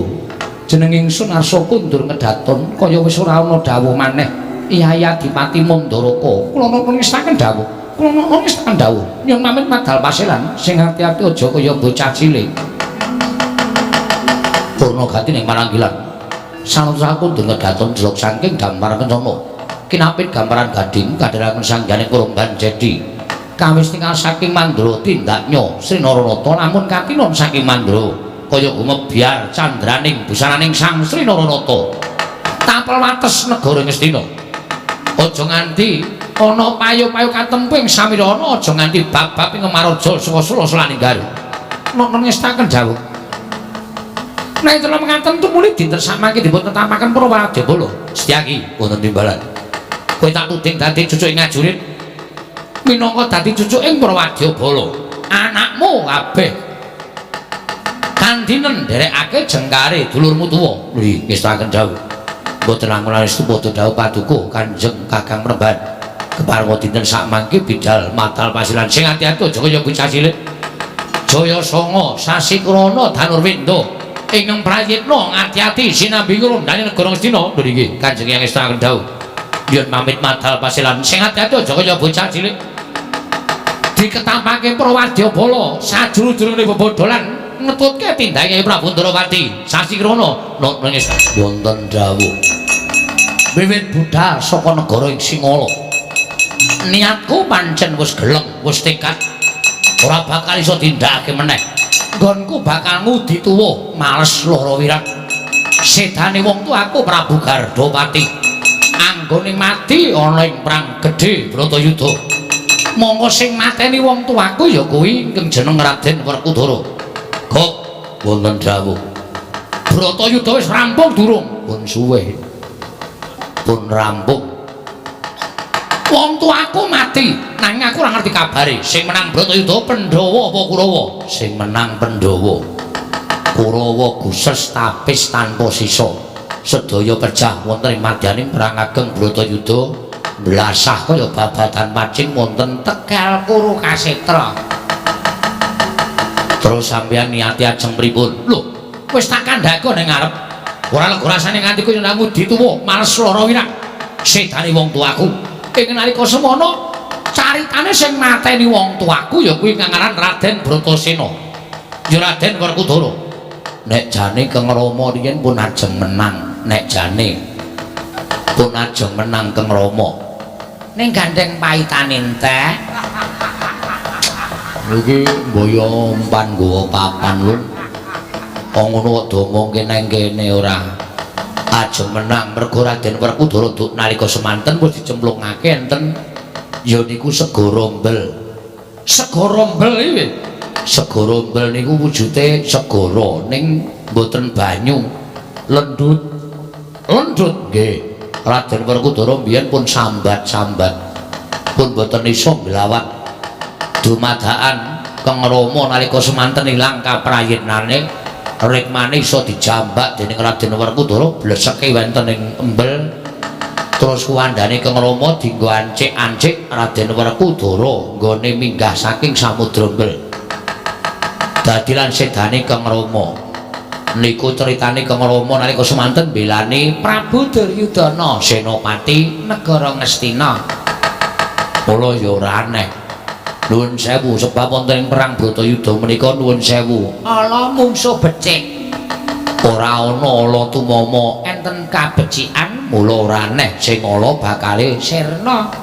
Speaker 4: Jeneng ingsun arsa kundur ngedaton kaya wis ora ana dawuh maneh. Yai Adipati Mandaraka. Kula napa ngestaken dawuh. Kula napa ngestaken dawuh. Nyuwun pamit madal paselan sing ati-ati aja kaya bocah cilik.
Speaker 1: Purna gati ning maranggilan. Sanata kundur ngedaton jelok saking gampar kencana. Kinapit gamparan gading kadheraken sanggane kurumban jedi. Kawis tinggal saking Mandra tindaknya Sri Naranata lamun katinon saking Mandra kaya gumebyar candraning busananing Sang Sri Naranata.
Speaker 2: Tapel wates negara Ngastina. Aja nganti ana payu-payu katempu ing samirana, aja nganti bab-bab ing Maraja saka sula-sulaning garu. Napa ngestaken dawuh. Nek terus mekaten tumuli dinten samangke dipun tetapaken para wadyabala.
Speaker 1: Setyaki wonten timbalan.
Speaker 2: Kowe tak tuding dadi cucuke ngajurit minangka dadi cucuke para wadyabala. Anakmu kabeh kandhinen nderekake jengkare dulurmu tuwa.
Speaker 1: Nggih, ngestaken dawuh. Mboten langkung estu padha dawuh paduka Kanjeng Kakang Premban. Keparenga dinten sakmangke bidal matal pasilan
Speaker 2: sing ati-ati aja kaya bocah cilik. Jaya Sanga Sasikrana Danurwenda ingkang prayitna ngati-ati sinambi ngrondhani negara Ngastina.
Speaker 1: Lho nggih, Kanjeng Hyang ngestaken dawuh.
Speaker 2: Yen pamit madal pasilan sing ati-ati aja kaya bocah cilik.
Speaker 1: Diketapake Prawadyabala sajuru-jurune bebodolan ngetutke tindake Prabu Ndrawati. Sasikrana nangis wonten dawuh. Wiwit budhal saka negara ing Singala. Niatku pancen wis geleng, wis tekad ora bakal iso tindakake meneh. Nggonku bakal ngudi tuwa, males lara wirang. Sedane wong tuaku Prabu Gardapati. Anggone mati ana ing perang gedhe Bratayuda. Mongko sing mateni wong tuaku ya kuwi ingkang jeneng Raden Werkudara. Gok wonten dawuh. Bratayuda wis rampung durung? Pun suwe. Pun rampung. Wong tuaku mati, nanging aku ora ngerti kabare. Sing menang Bratayuda Pandhawa apa Kurawa? Sing menang Pandhawa. Kurawa guses tapis tanpa sisa. Sedaya pejah wonten ing madyaning perang ageng Bratayuda. Blasah kaya babatan pacing wonten Tegal Kuru Kasetra. Terus sampeyan niati ajeng pripun? Lho, wis tak kandhake ning ngarep. Ora lega rasane nganti kowe nang ngudi tuwa, males lara wirang. Sedane wong tuaku. Ing nalika semono caritane sing mateni wong tuaku ya kuwi kang aran Raden Bratasena. Ya Raden Werkudara. Nek jane Kang Rama riyen pun ajeng menang, nek jane pun ajeng menang Kang Rama.
Speaker 2: Ning gandeng paitane entek.
Speaker 1: Niki mbaya umpan nggawa papan lho. Wong ngono kok diomongke nang kene ora ajeng menang mergo Raden Werkudara duk nalika semanten wis dicemplungake enten ya niku segara mbel. Segara mbel iki segara mbel niku wujude segara ning mboten banyu, lendut. Lendut nggih. Raden Werkudara mbiyen pun sambat-sambat. Pun mboten iso nglawat dumadakan Kang Rama nalika semanten ilang kaprayitnane, rikmane iso dijambak dening Raden Werkudara bleseke wonten ing embel. Terus kuwandane Kang Rama dienggo ancik-ancik Raden Werkudara nggone minggah saking samudra embel. Dadi lan sedane Kang Rama. Niku critane Kang Rama nalika semanten mbelani
Speaker 2: Prabu Duryudana
Speaker 1: Senopati
Speaker 2: negara Ngastina.
Speaker 1: Mula ya ora aneh. Nuwun sewu sebab wonten ing perang Bratayuda menika nuwun sewu.
Speaker 2: Ala mungsuh becik.
Speaker 1: Ora ana ala tumama
Speaker 2: enten kabecikan,
Speaker 1: mula ora aneh sing ala bakale
Speaker 2: sirna.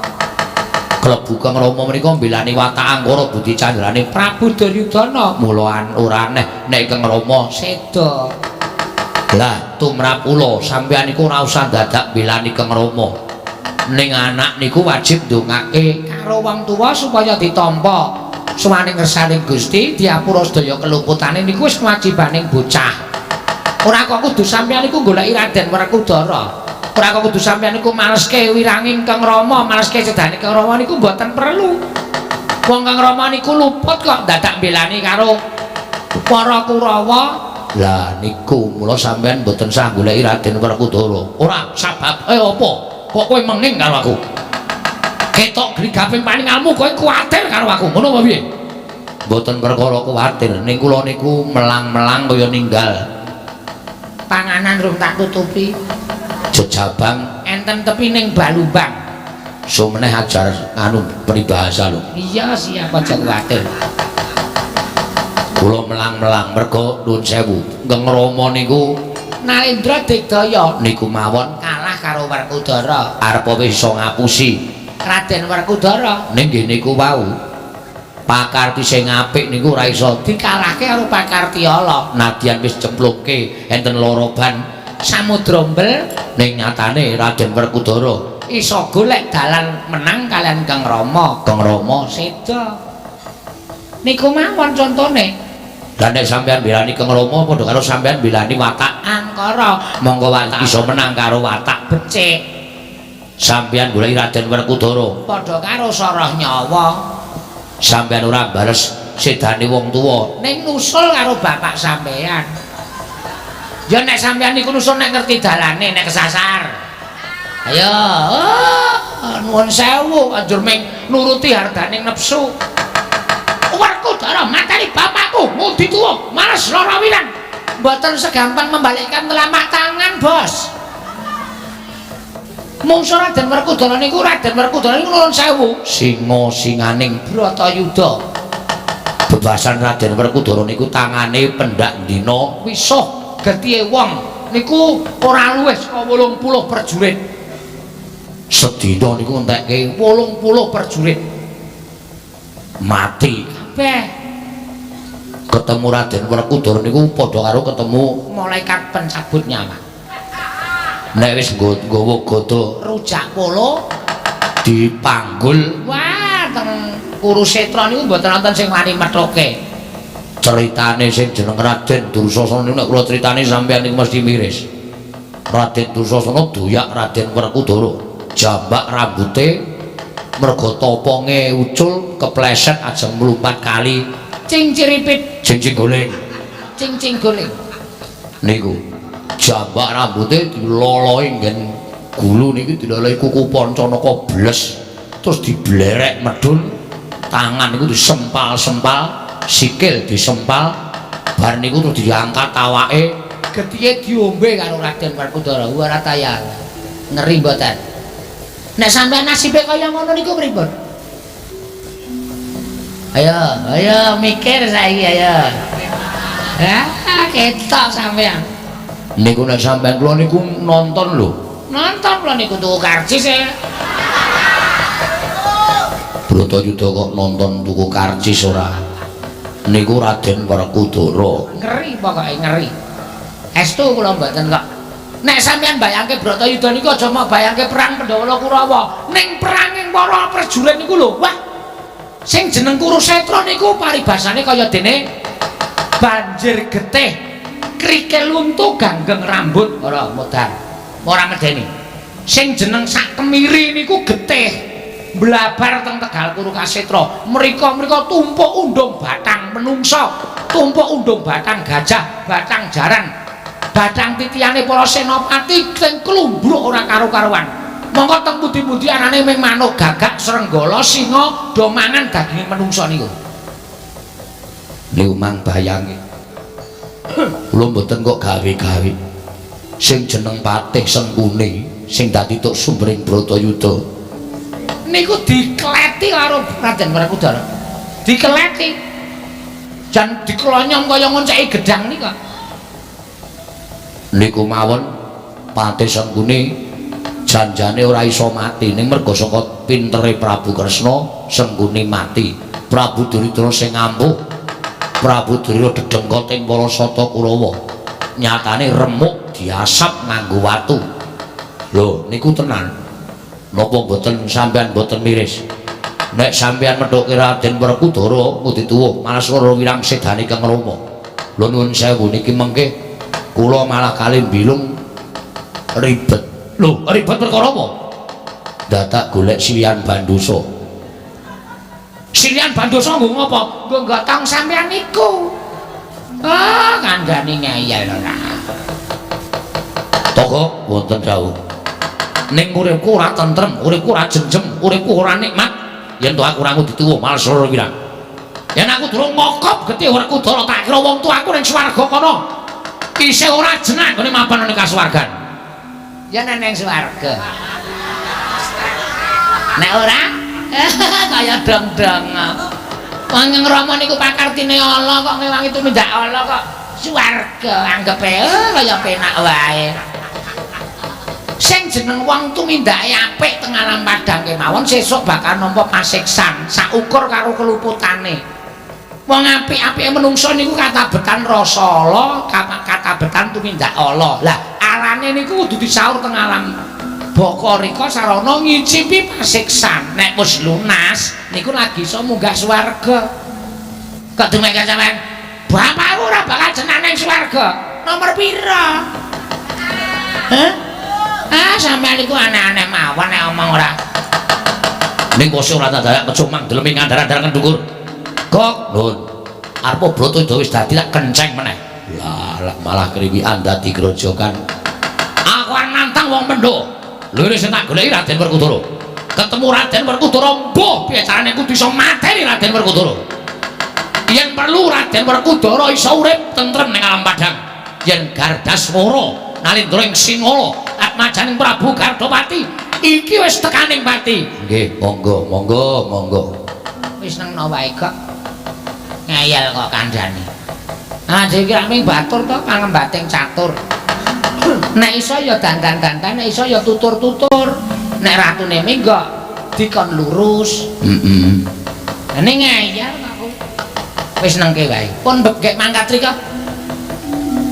Speaker 1: Klebu Kang Rama menika mbelani watak angkara budi candrane
Speaker 2: Prabu Duryudana.
Speaker 1: Mula ora aneh nek Kang Rama
Speaker 2: seda.
Speaker 1: Lah tumrap kula sampeyan niku ora usah dadak mbelani Kang Rama. Ning anak niku wajib ndongake
Speaker 2: karo wong tuwa supaya ditampa suwane ngersaning Gusti, diapura sedaya keluputane niku wis kewajibaning bocah. Ora kok kudu sampeyan niku goleki Raden Werkudara. Ora kok kudu sampeyan niku maleske wiranging Kang Rama, maleske sedane Kang Rama niku mboten perlu. Wong Kang Rama niku luput kok dadak mbelani karo para Kurawa.
Speaker 1: Lah niku mula sampeyan mboten sah goleki Raden Werkudara. Ora sabab apa? Kok kowe menging karo aku? Ketok grigaping paningalmu kowe kuwatir karo aku. Ngono apa piye? Mboten perkara kuwatir, ning kula niku melang-melang kaya ninggal
Speaker 2: panganan rung tak tutupi.
Speaker 1: Jejabang
Speaker 2: enten tepi ning Balumbang.
Speaker 1: Sumeneh ajar anu peribahasa lho.
Speaker 2: Iya siap aja kuwatir.
Speaker 1: Kula melang-melang mergo nuwun sewu. Kang Rama niku
Speaker 2: Narendra Digdaya
Speaker 1: niku mawon
Speaker 2: kalah karo Werkudara.
Speaker 1: Arep wis iso ngapusi
Speaker 2: Raden Werkudara.
Speaker 1: Ning nggih niku wau pakarti sing apik niku ora iso
Speaker 2: dikalahke karo pakarti ala.
Speaker 1: Nadyan wis cemplungke enten loro ban
Speaker 2: samudra mbel,
Speaker 1: ning nyatane Raden Werkudara
Speaker 2: iso golek dalan menang kalian Kang Rama.
Speaker 1: Kang Rama
Speaker 2: seda. Niku mawon contone.
Speaker 1: Lah nek sampeyan mbelani Kang Rama padha karo sampeyan mbelani watak
Speaker 2: angkara.
Speaker 1: Monggo watak iso menang karo watak
Speaker 2: becik.
Speaker 1: Sampeyan goleki Raden Werkudara
Speaker 2: padha karo soroh nyawa.
Speaker 1: Sampeyan ora bales sedane wong tuwa
Speaker 2: ning nusul karo bapak sampeyan. Ya nek sampeyan niku nusul nek ngerti dalane nek kesasar. Ayo, nuwun sewu anjur ming nuruti hardaning nepsu. Werkudara mateni bapakku, ngudi tuwa, males lara wirang. Mboten segampang membalikkan telapak tangan, Bos. Mungsuh Raden Werkudara niku Raden Werkudara niku nuwun sewu, singa-singaning Bratayuda.
Speaker 1: Bebasan Raden Werkudara niku tangane pendak dina
Speaker 2: wisuh getihe wong niku ora luwih saka 80 prajurit.
Speaker 1: Sedina niku entekke
Speaker 2: 80 prajurit
Speaker 1: mati
Speaker 2: kabeh.
Speaker 1: Ketemu Raden Werkudara niku padha karo ketemu
Speaker 2: malaikat pencabut nyawa.
Speaker 1: Nek wis nggawa gada
Speaker 2: rujak polo
Speaker 1: dipanggul,
Speaker 2: wah teng Kurusetra niku mboten wonten sing wani methuke.
Speaker 1: Ceritane sing jeneng Raden Dursasana niku nek kula critani sampeyan niku mesti miris. Raden Dursasana doyak Raden Werkudara, jambak rambute merga toponge ucul kepleset ajeng mlumpat kali
Speaker 2: cing ciripit
Speaker 1: cing-cing goleng
Speaker 2: cing-cing goleng
Speaker 1: niku jambak rambute diloloi nggen gulu niki diloloi kuku pancanaka bles terus diblerek medhun, tangan niku disempal-sempal, sikil disempal, bar niku terus diangkat awake
Speaker 2: getihe diombe karo Raden Werkudara. Ora tayang ngeri mboten? Nek sampeyan nasibe kaya ngono niku pripun? Ayo, ayo mikir saiki ayo. Ah, ketok sampeyan.
Speaker 1: Niku nek sampeyan kula niku nonton lho.
Speaker 2: Nonton kula niku tuku karcis e.
Speaker 1: Bratayuda kok nonton tuku karcis ora? Niku Raden Werkudara.
Speaker 2: Ngeri pokoke ngeri. Estu kula mboten kok. Nek sampeyan bayangke Bratayuda niku aja mok bayangke perang Pandhawa Kurawa, ning peranging para prajurit niku lho. Wah. Sing jeneng Kurusetra niku paribasane kaya dene banjir getih, krikil luntu ganggeng rambut, ora modar. Ora medeni. Sing jeneng sak kemiri niku getih blabar teng Tegal Kurukasetra. Mrika-mrika tumpuk undung batang menungsa, tumpuk undung batang gajah, batang jaran, batang titiyane para senopati sing klumbruk ora karo-karuan. Mongko teng pundi-pundi anane ming manuk gagak, srenggala, singa do mangan daginge menungsa niku.
Speaker 1: Niku mang bayange. Kula mboten kok gawe-gawe. Sing jeneng Patih Sengkuni sing dadi tuk sumbering Bratayuda
Speaker 2: niku dikleti karo Raden Werkudara. Dikleti. Jan diklonyong kaya ngonceki gedang nika.
Speaker 1: Niku mawon Patih Sengkuni janjane ora iso mati ning merga saka pintere Prabu Kresna Sengkuni mati. Prabu Duryudana sing ampuh, Prabu Duryudana dedengkot ing para Sata Kurawa. Nyatane remuk diasap nganggo watu. Lho niku tenan. Napa mboten sampeyan mboten miris? Nek sampeyan methuke Raden Werkudara ngudi tuwuh malah swara wirang sedane Kang Rama. Lho nuwun sewu niki mengke kula malah kalih bilung ribet. Lho, ribet perkara apa? Dadak golek silian bandosa.
Speaker 2: Silian bandosa nggo ngapa? Nggo gotong sampeyan niku. Ah, kandhane ngeyel ora.
Speaker 1: Toko wonten dawuh. Ning uripku ora tentrem, uripku ora jenjem, uripku ora nikmat. Yen to aku ora ngudi tuwa malah swara wirang.
Speaker 2: Yen aku durung mokop getih Werkudara tak kira wong tuaku ning swarga kono. Isih ora jenak nggone mapan ning kasuwargan. Ya nek ning swarga. Nek ora kaya dong-dong. Wong Rama niku pakartine ala kok ngewangi tumindak ala kok swarga anggepe kaya penak wae. Sing jeneng wong tumindake apik teng alam padang kemawon sesuk bakal nampa pasiksan saukur karo keluputane. Wong apik-apike menungsa niku katabetan rasa ala, katabetan tumindak ala. Lah alane niku kudu disaur teng alam baka rika sarana ngicipi pasiksan. Nek wis lunas niku lagi iso munggah swarga. Kok dumeke sampean? Bapakku ora bakal jeneng ning swarga. Nomor pira? Hah? Ah, sampean niku aneh-aneh mawon nek omong ora.
Speaker 1: Ning wis ora tak dayak kecumang delemi ngandar-andar ngendukur. Kok, Nun. Arep Bratayuda wis dadi tak kenceng meneh. Lah, malah kriwikan dadi grojokan. Aku arep nantang wong mendho. Lho sing tak goleki Raden Werkudara. Ketemu Raden Werkudara, mbuh piye carane kudu iso mateni Raden Werkudara. Yen perlu Raden Werkudara iso urip tentrem ning alam padang. Yen Gardaswara nalindra ing Singala, atmajaning Prabu Gardapati
Speaker 2: Iki wis tekaning pati.
Speaker 1: Nggih, monggo, monggo, monggo.
Speaker 2: Wis nengno wae kok. Ngeyel kok kandhane. Ah dhewe iki ming batur to pangembating catur. Nek iso ya dandan-dandan, nek iso ya tutur-tutur. Nek ratune minggo dikon lurus.
Speaker 1: Heeh.
Speaker 2: Lah ning ngeyel aku. Wis nengke wae. Pun begek mangkat rika.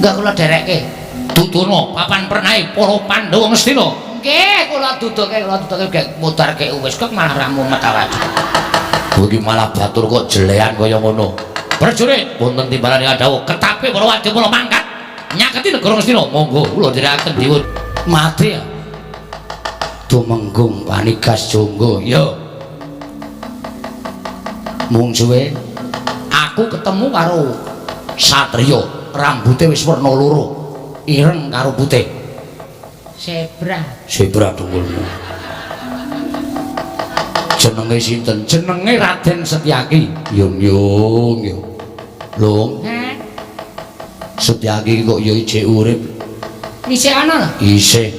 Speaker 2: Enggak kula derekke.
Speaker 1: Tuturno papan pernahe para Pandhawa Ngastina.
Speaker 2: Nggih, kula duduke, kula duduke gek mutarke wis kok malah ra mumet awake.
Speaker 1: Iki malah batur kok jelean kaya ngono. Prajurit, wonten timbalan ing dawuh ketape para wadya kula mangkat nyaketi negara Ngastina. Monggo kula nderekaken diwun. Mati ya. Tumenggung Panigas Jonggo. Ya. Mung suwe aku ketemu karo satriya rambute wis werna loro, ireng karo putih.
Speaker 2: Zebra.
Speaker 1: Zebra dungulmu. Jenenge sinten? Jenenge Raden Setyaki. Yung yung yo. Lung.
Speaker 2: Heh.
Speaker 1: Setyaki kok ya isih urip.
Speaker 2: Isih ana lho.
Speaker 1: Isih.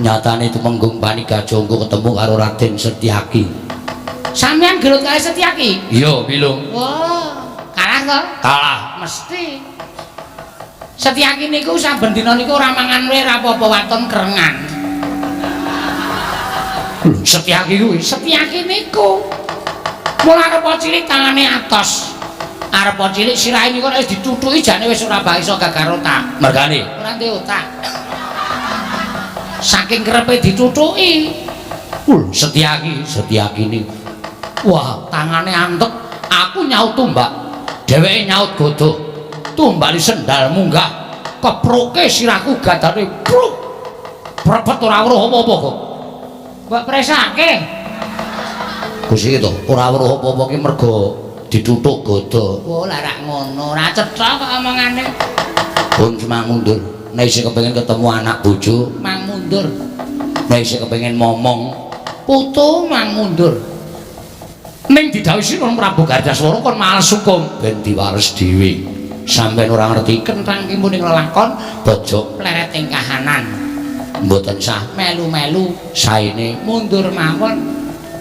Speaker 1: Nyatane Tumenggung Panigas Jonggo ketemu karo Raden Setyaki.
Speaker 2: Sampeyan gelut karo Setyaki?
Speaker 1: Iya, Bilung.
Speaker 2: Wah, kalah to?
Speaker 1: Kalah.
Speaker 2: Mesti. Setyaki niku saben dina niku ora mangan wae ora apa-apa waton kerengan.
Speaker 1: Setyaki kuwi
Speaker 2: Setyaki niku. Mula arep cilik tangane atos. Arep cilik sirahe niku nek wis dithuthuki jane wis ora bakal iso gagar otak.
Speaker 1: Mergane
Speaker 2: Ora ndek otak. Saking kerepe dithuthuki.
Speaker 1: Setyaki, Setyaki niku. Wah, tangane antep. Aku nyaut tumbak. Dheweke nyaut godhog. Tumbali sendal munggah. Keproke sirahku gadane pruk. Prepet ora weruh apa-apa kok.
Speaker 2: Mbok presake.
Speaker 1: Gusti to, ora weruh apa-apa ki mergo dituthuk godhog.
Speaker 2: Oh, lah rak ngono, ora cetha kok omongane.
Speaker 1: Pun semang mundur. Nek isih kepengin ketemu anak bojo,
Speaker 2: Mang mundur.
Speaker 1: nek isih kepengin momong,
Speaker 2: Putu mang mundur.
Speaker 1: ning didhawuhi Sinuwun Prabu Gardaswara kon males hukum ben diwares dhewe. Sampeyan ora ngerti
Speaker 2: Kenthang ki muni lelakon
Speaker 1: pojok
Speaker 2: pleret ing kahanan.
Speaker 1: mboten sah
Speaker 2: Melu-melu
Speaker 1: saene.
Speaker 2: mundur mawon.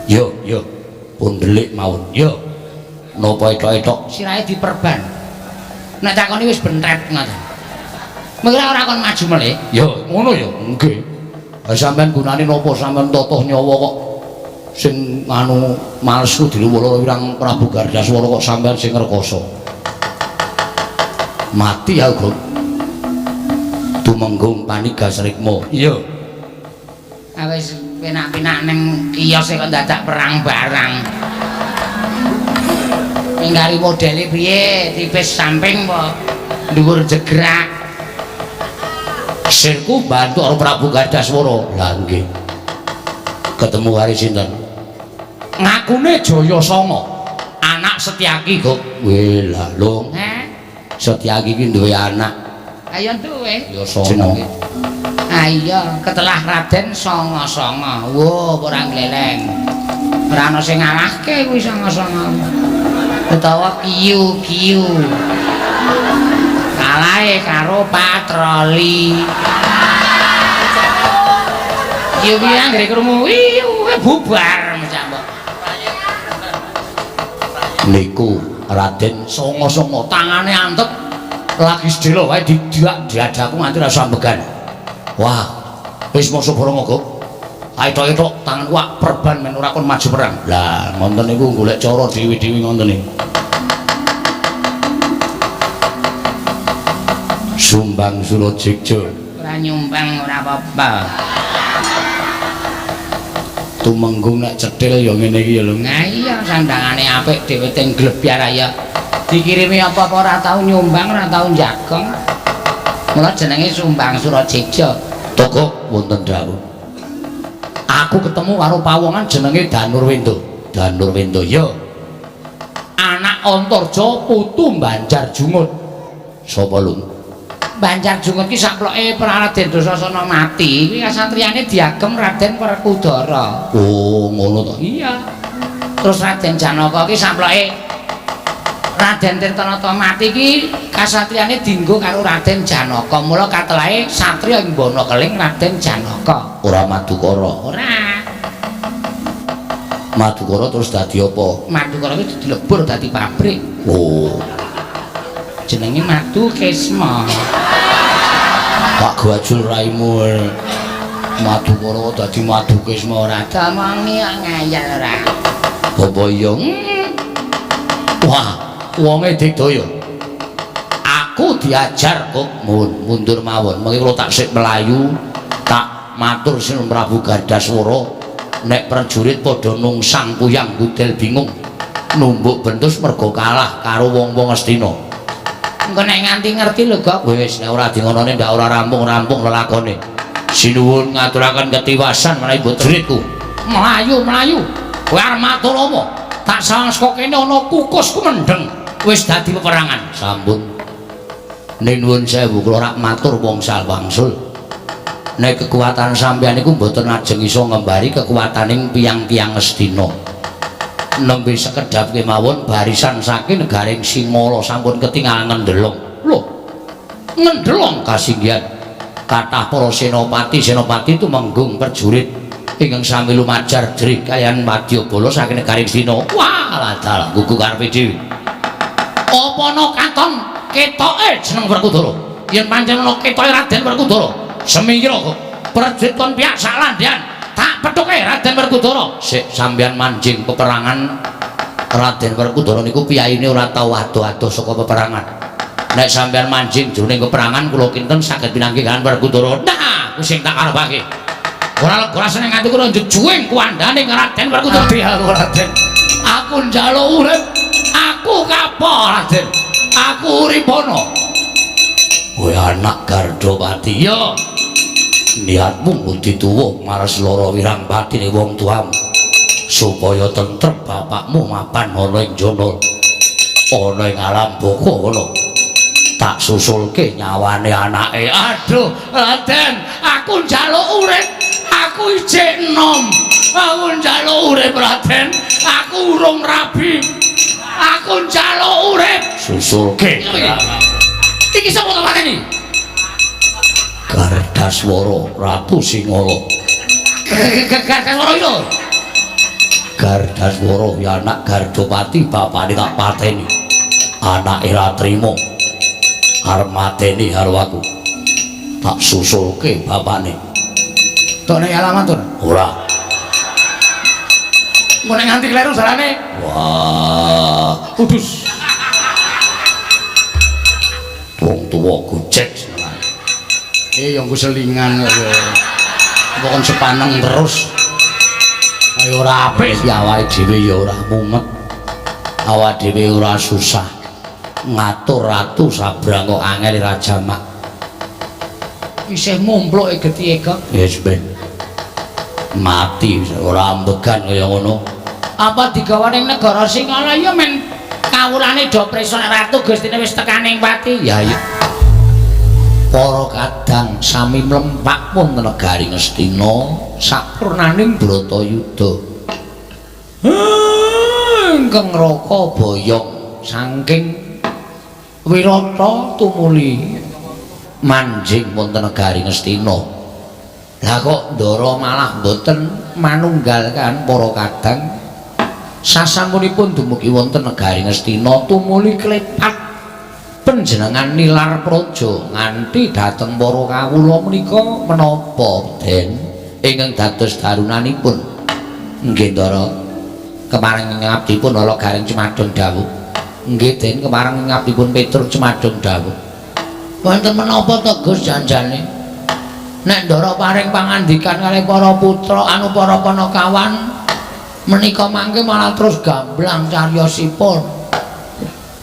Speaker 1: Yo yo pun delik mawon. Yo napa etok-etok
Speaker 2: Sirahe diperban. Nek takoni wis bentret ngoten. Mengko ora kon maju melih.
Speaker 1: Yo ngono yo nggih. Lah sampeyan gunane napa sampeyan totoh nyawa kok sing anu males ku diluwala wirang Prabu Gardaswara kok sampeyan sing ngrekoso. Mati aku. Tumenggung Panigas Rikma. Iya.
Speaker 2: Ah wis penak-penak ning kios kok dadak perang barang. Pinggari modele piye? Tipis samping apa dhuwur jegrak?
Speaker 1: Sirku bantu karo Prabu Gardaswara. Lah nggih. Ketemu karo sinten? Ngakune Jaya Sanga, anak Setyaki kok. Weh lah lung.
Speaker 2: Heh.
Speaker 1: Setyaki ki duwe anak.
Speaker 2: Ayo duwe.
Speaker 1: Ya Sanga.
Speaker 2: Ah iya, ketelah Raden Sanga-sanga. Wo, ora gleleng. Ora ana sing ngalahke kuwi Sanga-sanga. Utawa kiyu-kiyu. Kalahe karo patroli. Kiyu-kiyu anggere krungu wiyu bubar mecak mbok.
Speaker 1: Niku Raden Sanga-sanga tangane antep lagi sedhela wae didak diadaku nganti rasa ambegan. Wah, wis masa barang kok. Aetok-etok tanganku wak perban men ora kon maju perang. Lah, ngonten niku golek cara dhewe-dhewe ngonten niku. Sumbang Surajegja.
Speaker 2: Ora nyumbang ora apa-apa.
Speaker 1: Tumenggung nek cethil ya ngene iki ya lho.
Speaker 2: Nah iya sandangane apik dhewe teng glebyar ya. Dikirimi apa-apa ora tau nyumbang, ora tau njagong. Mula jenenge Sumbang Surajegja.
Speaker 1: Toko wonten dawuh. Aku ketemu karo pawongan jenenge Danurwenda. Danurwenda ya. Anak Antarja putu Banjar Jungut. Sapa lho?
Speaker 2: Banjar Jungut ki saploke Raden Dursasana mati, kuwi kasatriyane diagem Raden Werkudara.
Speaker 1: Oh, ngono to.
Speaker 2: Iya. Terus Raden Janaka ki saploke Raden Tirtanata mati iki kasatriyane dinggo karo Raden Janaka. Mula katelahe satriya ing Bana Keling Raden Janaka.
Speaker 1: Ora Madukara.
Speaker 2: Ora.
Speaker 1: Madukara terus dadi apa?
Speaker 2: Madukara kuwi dilebur dadi pabrik.
Speaker 1: Oh.
Speaker 2: Jenenge Madu Kesma.
Speaker 1: Pak Gajul raimu. Madukara dadi Madu Kesma
Speaker 2: ora. Omongi kok ngayal ora.
Speaker 1: Apa iya? Wah, wonge digdaya. Aku diajar kok mundur mawon. Mengki kula tak sik mlayu, tak matur Sinuwun Prabu Gardaswara. Nek prajurit padha nungsang puyang budel bingung numbuk bentus mergo kalah karo wong-wong Astina.
Speaker 2: Engko nek nganti ngerti lho, Gok.
Speaker 1: Wis nek ora dingonone ndak ora rampung-rampung lelakone. Sinuwun ngaturaken ketiwasan menawi prajuritku.
Speaker 2: Mlayu-mlayu. Kowe arep matur apa? Tak sawang saka kene ana kukus kumendheng. Wis dadi peperangan.
Speaker 1: Sampun. Nuwun sewu kula rak matur wongsal wangsul. Nek kekuatan sampeyan niku mboten ajeng iso ngembari kekuataning piyang-piyang Astina. Nembe sekedhap kemawon barisan saking negaring Singala sampun ketingal ngendelong. Lho, ngendelong kasinggihan. Kathah para senopati-senopati tumenggung prajurit ingkang sami lumajar jrih kaliyan wadyabala saking negaring Astina. Wah, dalah gugu karepe dhewe.
Speaker 2: Apa ana katon ketoke jeneng Werkudara? Yen pancen ana ketoke Raden Werkudara, semingkira kok prajurit kon pihak sak landhean tak pethuke Raden Werkudara.
Speaker 1: Sik sampeyan manjing peperangan Raden Werkudara niku piyaine ora tau adoh-adoh saka peperangan. Nek sampeyan manjing jroning peperangan kula kinten saged pinanggih kaliyan Werkudara.
Speaker 2: Nah, kuwi sing tak karepake. Ora lega rasane nganti kula njejuwing kuwandane Raden Werkudara.
Speaker 1: Aku Raden.
Speaker 2: Aku njaluk urip. Aku kapok Raden. Aku uripono.
Speaker 1: Kowe anak Gardapati.
Speaker 2: Ya.
Speaker 1: Niatmu budi tuwa mares lara wirang patine wong tuamu supaya tentrem bapakmu mapan ana ing jana ana ing alam baka ngono. Tak susulke nyawane anake.
Speaker 2: Aduh Raden, aku njaluk urip. Aku isih enom. Aku njaluk urip Raden. Aku urung rabi. Aku njaluk urip.
Speaker 1: Susulke.
Speaker 2: Iki sapa to pateni?
Speaker 1: Gardaswara Ratu Singala.
Speaker 2: Gardaswara itu.
Speaker 1: Gardaswara ya anak Gardapati, bapane tak pateni. Anake ra trima. Arep mateni karo aku. Tak susulke bapane.
Speaker 2: Tok nek alamat to?
Speaker 1: Ora.
Speaker 2: Engko nek nganti kleru dalane.
Speaker 1: Wah,
Speaker 2: kudus.
Speaker 1: Wong tuwa gojek senengane.
Speaker 2: Ya nggo selingan kok. Kon sepaneng terus. Ayo ora apik.
Speaker 1: Ya awake dhewe ya ora mumet. Awake dhewe ora susah. Ngatur ratu sabrang kok angel ra jamak.
Speaker 2: Isih mumpluke getihe kok.
Speaker 1: Wis ben. Mati ora ambegan kaya ngono.
Speaker 2: Apa digawa ning negara Singala ya men kawulane do prisa ratu Gustine wis tekaning pati.
Speaker 1: Ya iya. Para kadang sami mlempak wonten negari Ngastina sapurnaning Bratayuda.
Speaker 2: Ingkang raka boyong saking Wirata tumuli
Speaker 1: manjing wonten negari Ngastina. Lah kok ndara malah mboten manunggal kan para kadang. Sasampunipun dumugi wonten negari Ngastina tumuli klepat panjenengan nilar praja nganti dhateng para kawula menika menapa Den ingkang dados darunanipun. Nggih Ndara, kepareng ngabdipun ala Gareng Cemadon dawuh. Nggih Den, kepareng ngabdipun Petruk Cemadon dawuh.
Speaker 2: Wonten menapa to Gus janjane? Nek ndara paring pangandikan kalih para putra anu para panakawan menika mangke malah terus gamblang cariyosipun.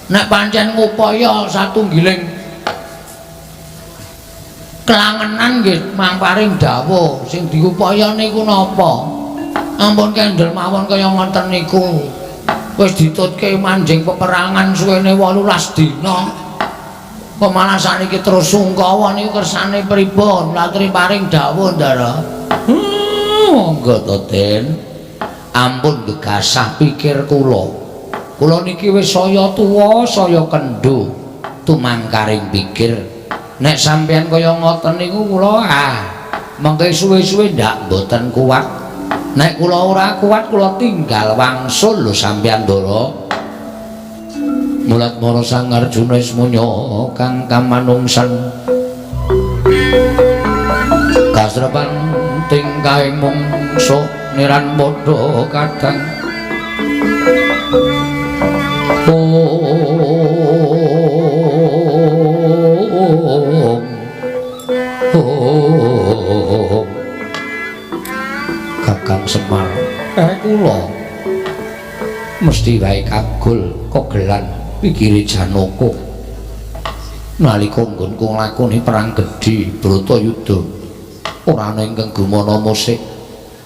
Speaker 2: Nek pancen ngupaya satunggiling kelangenan nggih mang paring dawuh sing diupaya niku napa? Ampun kendel mawon kaya ngoten niku. Wis ditutke manjing peperangan suwene 18 dina. Kok malah saniki terus sungkawa niku kersane pripun? Latri paring dawuh Ndara.
Speaker 1: Monggo to Den. Ampun gegasah pikir kula. Kula niki wis saya tuwa, saya kendho, tumangkaring pikir. Nek sampeyan kaya ngoten niku kula mengke suwe-suwe ndak mboten kuat. Nek kula ora kuat kula tinggal wangsul lho sampeyan Ndara. Mulat mara Sang Arjuna ismunya kang kamanungsan. Kasrepan tingkahing mungsuh niran padha kadang. Om Om Kakang Semar, kula mesti wae kagul kogelan pikire Janaka nalika nggonku nglakoni perang gedhe Bratayuda ora ana ingkang gumana musik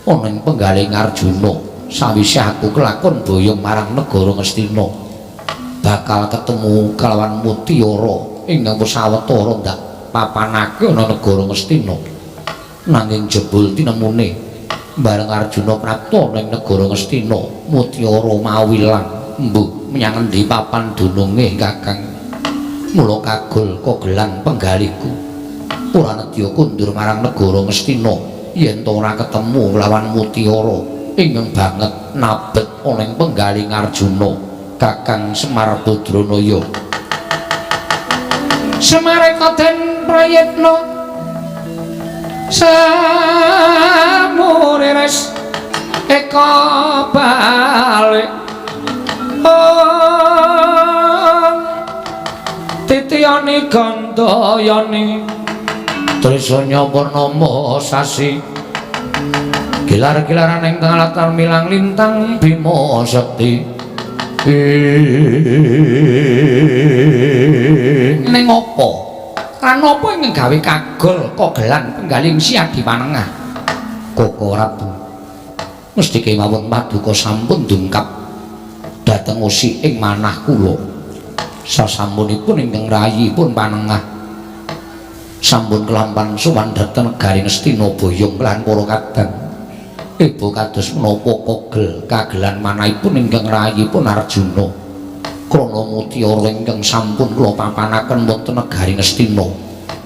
Speaker 1: ana ing penggaling Arjuna. Sawise aku kelakon boyong marang negara Ngastina bakal ketemu kalawan mutiara ingkang wis sawetara ndak papanake ana negara Ngastina, nanging jebul tinemune bareng Arjuna prapta ning negara Ngastina mutiara mau ilang mbuh menyang endi papan dununge Kakang. Mula kagul kogelan penggalihku ora nedya kundur marang negara Ngastina yen to ora ketemu lawan mutiara ingkang banget nabet ana ing penggaling Arjuna. Kakang Semar Badranaya
Speaker 2: Semareka den prayitna samurires eka balik om titiyani gandayani
Speaker 1: trisanya purnama sasi gilar-gilaran ing latar milang lintang bima sekti.
Speaker 2: Ning apa lan apa ingkang gawe kagol kogelan penggaling Si Adi Panengah?
Speaker 1: Koko Prabu mesti kemawon paduka sampun dungkap dhateng usi ing manah kula. Sasampunipun ingkang rayipun Panengah sampun kelampan sowan dhateng negari Ngastina boyong lan para kadang. Ibu kados menapa kogel kagelan manahipun ingkang rayipun Arjuna krana mutiara ingkang sampun kula papanaken wonten negari Ngastina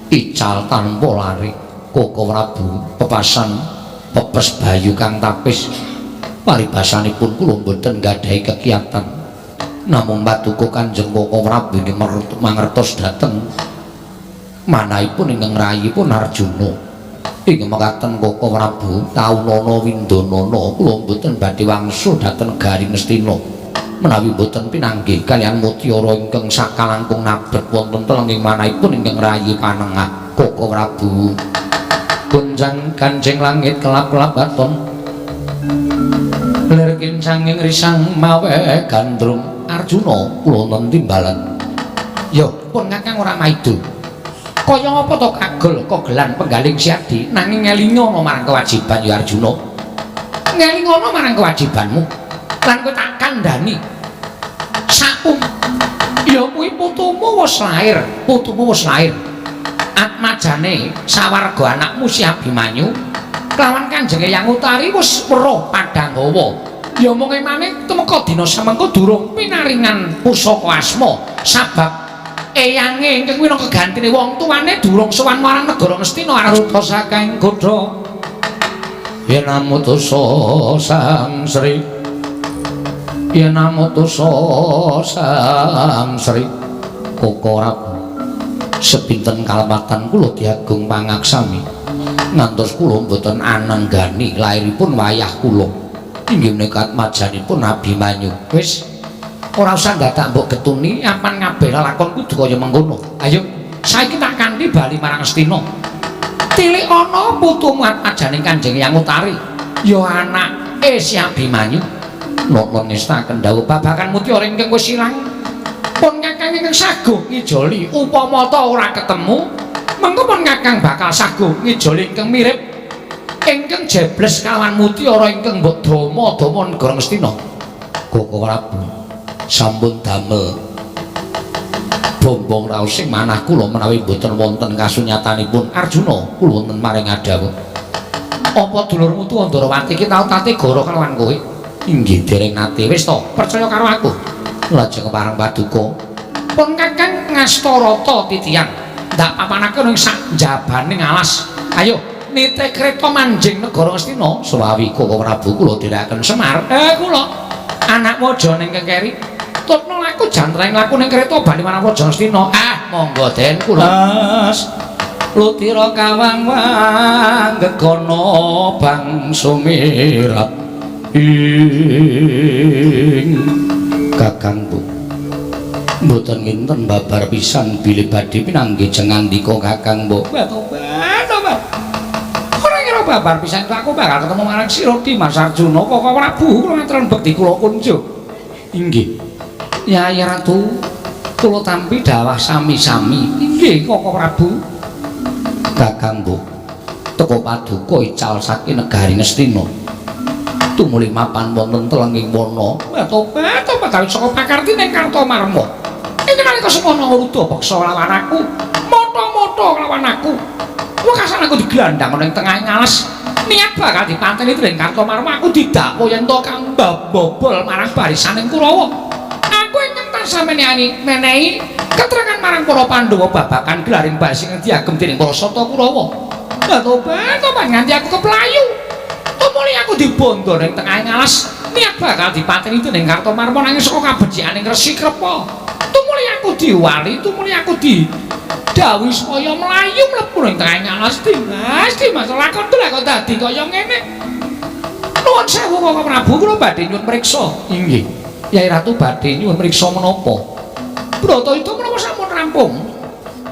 Speaker 1: ical tanpa lari. Koko Prabu pepasan pepes bayu kang tapis paribasanipun kula mboten nggadahi kekiatan, namung paduka Kanjeng Koko Prabu inggih mangertos dhateng manahipun ingkang rayipun Arjuna. Ing mekaten Koko Prabu taunana windanana kula mboten badhe wangsul dhateng negari Ngastina menawi mboten pinanggih kaliyan mutiara ingkang sakalangkung nabet wonten telenging manahipun ingkang rayi Panengah. Koko Prabu gonjang kancing langit kelap-kelap katon lir kincanging risang mawe gandrung. Arjuna kula wonten timbalan.
Speaker 2: Ya pun Kakang ora maido. Kaya apa to kagol kogelan penggaling Si Adi, nanging ngelingono marang kewajiban ya Arjuna. Ngelingono marang kewajibanmu lan kowe tak kandhani. Sakum ya kuwi putumu wis lair, putumu wis lair. Atmajane sawarga anakmu Si Abimanyu kelawan Kanjeng Eyang Utari wis weruh padhang hawa. Ya mung emane tumeka dina semengko durung pinaringan pusaka asma sabab eyange ingkang minangka gantine wong tuane durung sowan marang negara Ngastina.
Speaker 1: Arupa saking godha yen amutusa Sang Sri, yen amutusa Sang Sri. Koko Prabu sepinten kalepatan kula diagung pangaksami ngantos kula mboten anenggani lairipun wayah kula inggih menika atmajanipun Abimanyu.
Speaker 2: Wis ora usah dadak mbok getuni, apan kabeh lelakon kudu kaya mengkono. Ayo saiki tak kanthi bali marang Ngastina. Tilik ana putumu atmajane Kanjeng Eyang Utari ya anake Si Abimanyu.
Speaker 1: Nata ngestaken dawuh
Speaker 2: babagan mutiara ingkang wis ilang. Pun Kakang ingkang saguh ngijoli upama ta ora ketemu, mengko pun Kakang bakal saguh ngijoli ingkang mirip ingkang jebles kawan mutiara ingkang mbok dama-dama negara Ngastina.
Speaker 1: Koko Prabu sampun damel bombong raos ing manah kula menawi mboten wonten kasunyatanipun. Arjuna kula wonten maring adhawuh.
Speaker 2: Apa dulurmu tuwa Ndarawati iki tau tate goro kalawan kowe?
Speaker 1: Inggih dereng nate.
Speaker 2: Wis to, percaya karo aku. Lajeng pareng paduka. Pun Kakang ngasta rata titiang. Ndak papanake ning sak njabaning alas. Ayo nite kreta manjing negara Ngastina. Suwawi Koko Prabu kula dherekaken Semar. Kula anakmu aja ning kekeri. Tutno laku jantreng laku ning kreta bali marang Raja Ngastina. Ah, monggo Den kula. Lutira kawang wang gegono bangsa mirat ing Kakang Bu. Mboten nginten babar pisan bilih badhe pinanggih jengandika Kakang Bu. Tobat, tobat. Ora ngira babar pisan aku bakal ketemu marang sira Dimas Arjuna Koko Prabu kula ngaturaken bekti kula kunjuk. Inggih. Yai Ratu kula tampi dawah sami-sami. Inggih Koko Prabu. Kakang Bu. Teko paduka ical saking negari Ngastina. Tumuli mapan wonten telenging wana. Tobat, tobat kawit saka pakarti ning Kartomarma. Ing nalika semono ruda beksa lawan aku, mata-mata lawan aku. Wekasan aku digelandang ana ing tengahing alas. Niat bakal dipateni dening Kartomarma, aku didakwa yen to kang mbobol marang barisaning Kurawa. Aku ingkang tansah menehi keterangan marang para Pandhawa babagan gelaring basi ingkang diagem dening para Sata Kurawa. Tobat, tobat nganti aku keplayu. Tumuli aku dibondo ning tengahing alas, niat bakal dipateni dening Kartomarma nanging saka kabecikaning Resi Krepa. Tumuli aku diwali, tumuli aku didhawuhi supaya mlayu mlebu ning tengahing alas. Dimas, Dimas lakon kok dadi kaya ngene. Nuwun sewu Koko Prabu, kula badhe nyuwun mriksa. Inggih. Yai Ratu badhe nyuwun mriksa menapa? Bratayuda menapa sampun rampung?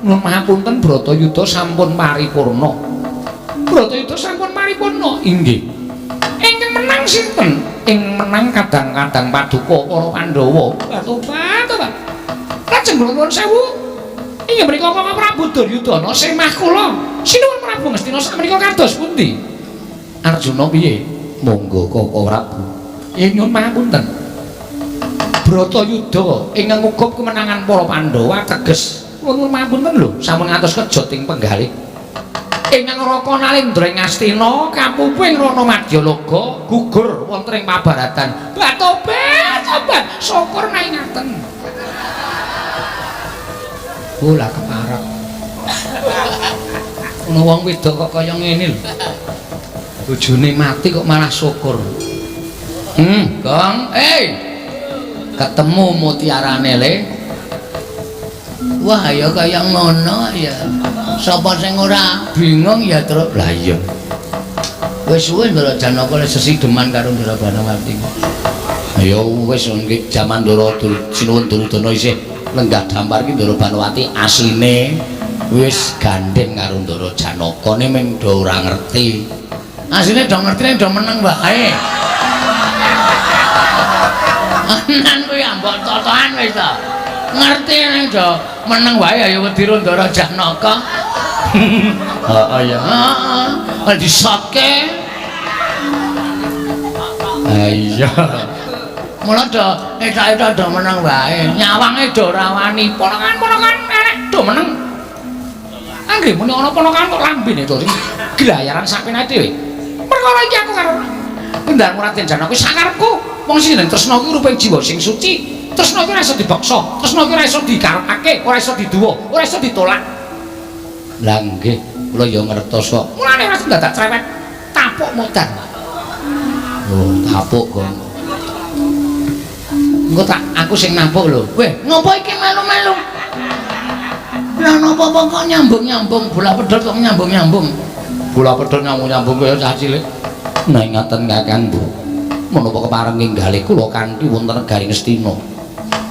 Speaker 2: Nuwun mahapunten Bratayuda sampun paripurna. Bratayuda sampun paripurna. Inggih. Ingkang menang sinten? Ing menang kadang-kadang paduka para Pandhawa. Tobat, tobat. Lajeng kula nuwun sewu. Inggih menika Koko Prabu Duryudana semah kula. Sinuwun Prabu Ngastina sakmenika kados pundi? Arjuna piye? Monggo Koko Prabu. Ing nyuwun pangapunten. Bratayuda ingkang ngukup kemenangan para Pandhawa teges. Nuwun pangapunten lho, sampun ngantos kejot ing penggalih. Ingkang Raka Nalendra ing Ngastina kapupu ing Rana Madyalaga gugur wonten ing pabaratan. Batobat, tobat, syukur naingaten. Oh lah keparek. Ono wong wedok kok kaya ngene lho. Bojone mati kok malah syukur. Gong, ketemu mutiarane le. Wah, ya kaya ngono ya. Sapa sing ora bingung ya, Truk. Lah iya. Wis suwe Ndara Janaka le sesideman karo Ndara Banawati. Ya wis nggih jaman Ndara Sinuwun Duryudana isih lenggah dampar iki Ndara Banawati asline wis gandeng karo Ndara Janaka ne ming do ora ngerti. Asline do ngerti ning do meneng wae. Anan kuwi ambok totohan wis to. Ngerti ning do meneng wae ya wedi ro Ndara Janaka. Heeh ya. Heeh. Disotke. Ha iya. Mula do etok-etok do meneng wae. Nyawange do ora wani. Ponokan-ponokan elek do meneng. Anggere muni ana ponokan kok lambene to sing glayaran sakpenake dhewe. Perkara iki aku karo Kendarmu Raden Janaka sakarepku. Wong sing jeneng tresna kuwi ruping jiwa sing suci. Tresna kuwi ora iso dipaksa, tresna kuwi ora iso dikarepake, ora iso diduwa, ora iso ditolak. Lah nggih, kula ya ngertos kok. Mulane ora dadak cerewet, tapuk modar. Oh, tapuk kok. Engko tak aku sing nampuk lho. Weh, ngopo iki melu-melu? Lah napa kok nyambung-nyambung bola pedhot kok nyambung-nyambung. Bola pedhot nyambung-nyambung kaya cah cilik. Nah ngaten Kakang Bu. Menapa kepareng nggalih kula kanthi wonten negari Ngastina.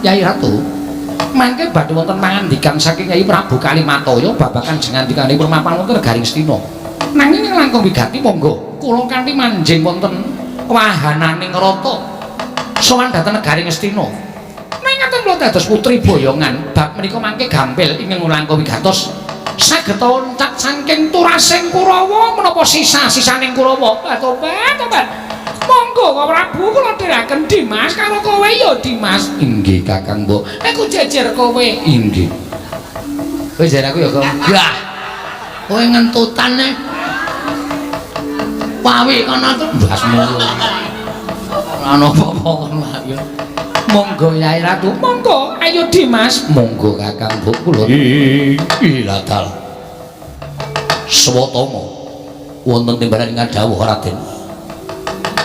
Speaker 2: Yai Ratu, mangke badhe wonten pangandikan saking Yai Prabu Kalimataya babagan jengandikanipun mapan wonten negari Ngastina. Nanging langkung wigati monggo kula kanthi manjing wonten wahananing rata sowan dhateng negari Ngastina. Nanging ngaten kula dados putri boyongan bab menika mangke gampil ingkang langkung wigatos saged loncat saking turasing Kurawa menapa sisa-sisaning Kurawa. Tobat, tobat. Monggo Koko Prabu kula dherekaken Dimas karo kowe ya Dimas. Inggih Kakang Mbok. Aku jejer kowe. Inggih. Kowe jer aku ya, Kong. Wah. Kowe ngentutan e. Pawi kono to mbasmu. Ora ana apa-apa kono ya. Monggo Yai Ratu, monggo ayo Dimas. Monggo Kakang Mbok kula. Ih, latal. Swatama wonten timbalan ngadhawuh Raden.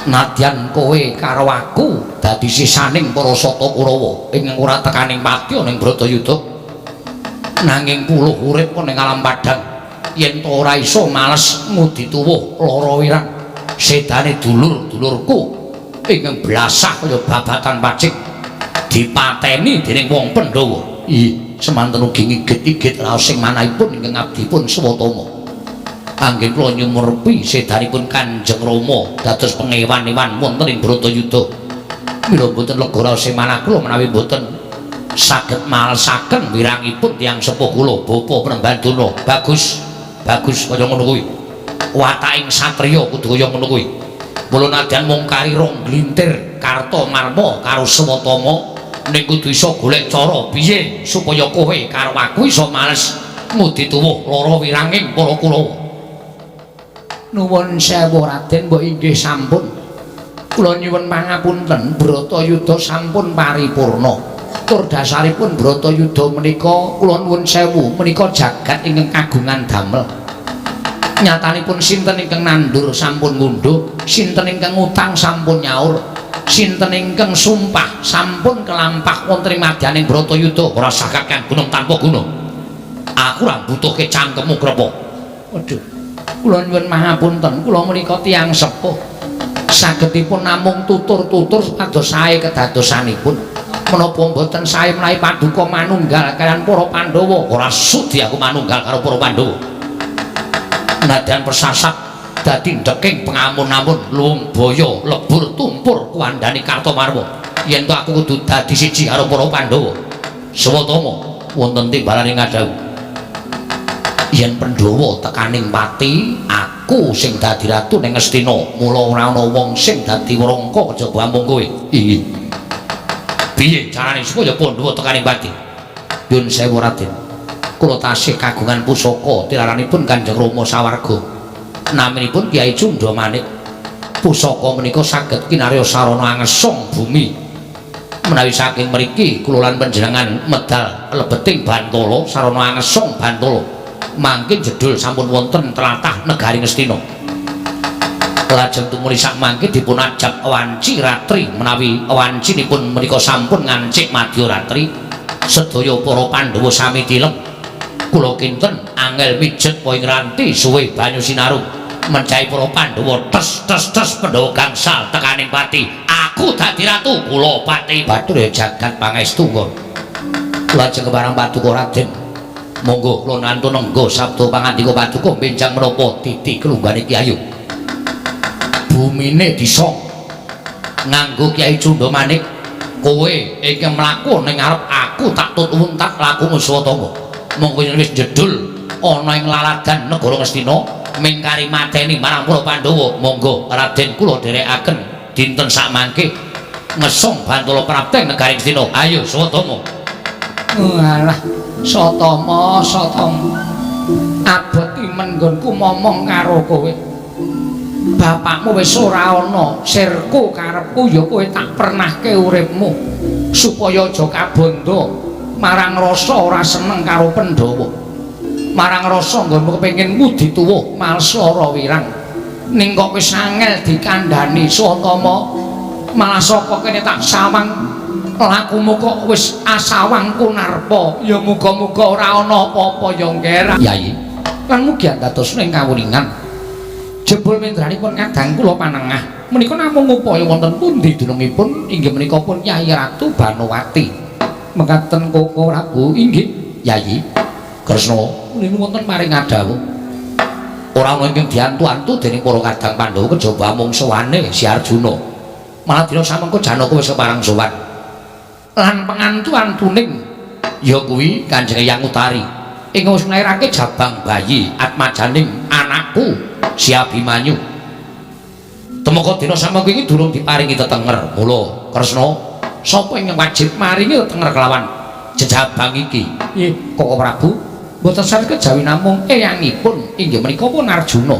Speaker 2: Nadyan kowe karo aku dadi sisaning para sata Kurawa ingkang ora tekaning pati ana ing Bratayuda. Nanging puluh urip ana ing alam padhang yen to ora iso males ngudi tuwuh lara wirang sedane dulur-dulurku ingkang blasah kaya babatan pacik dipateni dening wong Pandhawa. Ih, semanten ugi ngigit-igit raos sing manahipun ingkang abdipun Swatama. Anggen kula nyumrepi sedanipun Kanjeng Rama dados pengewan-ewan wonten ing Bratayuda. Mila mboten lega raos sing manah kula menawi mboten saged malesaken wirangipun tiyang sepuh kula Bapa Prembandana. Bagus, bagus kaya ngono kuwi. Wataking satriya kudu kaya ngono kuwi. Mula nadyan mung kari rong glintir karta marma karo Swatama ning kudu iso golek cara piye supaya kowe karo aku iso males ngudi tuwuh lara wiranging para Kurawa. Nuwun sewu Raden, mbok inggih sampun. Kula nyuwun pangapunten, Bratayuda sampun paripurna. Tur dasaripun Bratayuda menika kula nuwun sewu menika jagat ingkang kagungan damel. Nyatanipun sinten ingkang nandur sampun ngundhuh, sinten ingkang ngutang sampun nyaur, sinten ingkang sumpah sampun kelampah wonten ing madyaning Bratayuda. Ora saged kang gunung tanpa guna. Aku ora butuhke cangkemmu Krepa. Waduh. Kula nyuwun pangapunten, kula menika tiyang sepuh. Sagedipun namung tutur-tutur supados sae kedadosanipun. Menapa mboten sae menawi paduka manunggal kaliyan para Pandhawa? Ora sudi aku manunggal karo para Pandhawa. Nadyan persasat dadi ndeking pengamun-amun luwung baya lebur tumpur kuwandani Kartomarma. Yen to aku kudu dadi siji karo para Pandhawa. Swatama wonten timbalane ngadhawuh. Yen Pandhawa tekaning pati, aku sing dadi ratu ning Ngastina. Mula ora ana wong sing dadi wrangka kejaba amung kowe. Inggih. Piye carane supaya Pandhawa tekaning pati? Nyun sewu Raden. Kula tasih kagungan pusaka tilaranipun Kanjeng Rama sawarga. Naminipun Kyai Cundha Manik. Pusaka menika saged kinarya sarana angesong bumi. Menawi saking mriki kula lan panjenengan medal lebeting Bantala sarana angesong Bantala. Mangkin jedul sampun wonten tlatah negari Ngastina. Lajeng tumuli sak mangke dipun ajab wanci ratri menawi wancinipun menika sampun ngancik madya ratri sedaya para Pandhawa sami tilem. Kula kinten angel mijet ing ranti suwe banyu sinaru mencahi para Pandhawa tes tes tes Pandhawa gangsal tekaning pati. Aku dadi ratu kula pati batur jagat pangestu. Lajeng kepareng paduka Raden. Monggo kula nantun nenggo sabda pangandika paduka benjang menapa titi kelunggane Ki Ayu. Bumine disong nganggo Kyai Cundha Manik. Kowe ingkang mlaku ning ngarep aku tak tut wuntat lakumu Swatama. Monggo yen wis jedul ana ing laladan negara Ngastina mingkari mateni marang para Pandhawa. Monggo Raden kula dherekaken dinten sakmangke ngesong Bantala prapteng negari Ngastina. Ayo Swatama. Walah Satama, Satama. Abot imen nggonku momong karo kowe. Bapakmu wis ora ana, sirku karepku ya kowe tak pernahke uripmu supaya aja kabondo marang rasa ora seneng karo Pandhawa. Marang rasa nggonmu kepengin ngudi tuwuh males lara wirang. Ning kok wis angel dikandhani Swatama, malah saka kene tak sawang lakumu kok wis asawang kunarpa. Ya muga-muga ora ana apa-apa ya Ngger. Yai, lan mugi andados ing kawuningan. Jebul mendranipun kadang kula panengah menika namung upaya wonten pundi dunungipun inggih menika pun Yai Ratu Banowati. Mekaten Koko Prabu. Inggih Yai Kresna niku wonten paring adhawuh. Ora ana ingkang diantu-antu dening para kadang Pandhawa kejaba amung sowane Si Arjuna. Malah dina samengko Janaka wis kepareng sowan. Lan pengantu-antuning ya kuwi Kanjeng Eyang Utari ing wis nglairake jabang bayi atmajaning anakku Si Abimanyu. Temeka dina samengko iki durung diparingi tetenger. Mula Kresna sapa ingkang wajib maringi tetenger kelawan jejabang iki? Nggih Koko Prabu, mboten saged kejawi namung eyangipun inggih menika pun Arjuna.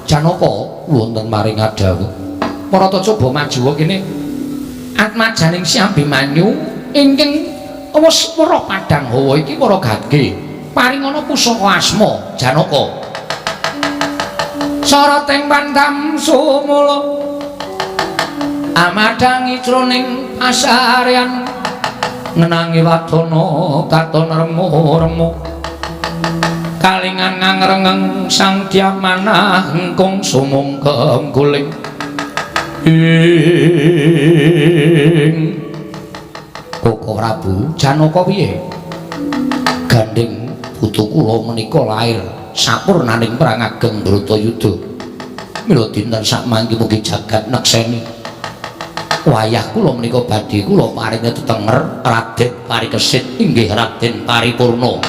Speaker 2: Janaka wonten maring adhawuh. Marata coba maju kene. Atmajaning Si Abimanyu ingkang wis weruh padhang hawa iki para gage paringana pusaka asma Janaka. Sarating pandam sumula amadhangi jroning pasarean ngenangi wadana katon remu-remu kalingan ngangrengeng sang dyamanah engkung sumungkem guling ing Koko Prabu Janaka piye gandeng putu kula menika lair sapurnaning perang ageng Bratayuda mila dinten sakmangke mugi jagat nekseni wayah kula menika badhe kula paringi tetenger Raden Parikesit inggih Raden Paripurna.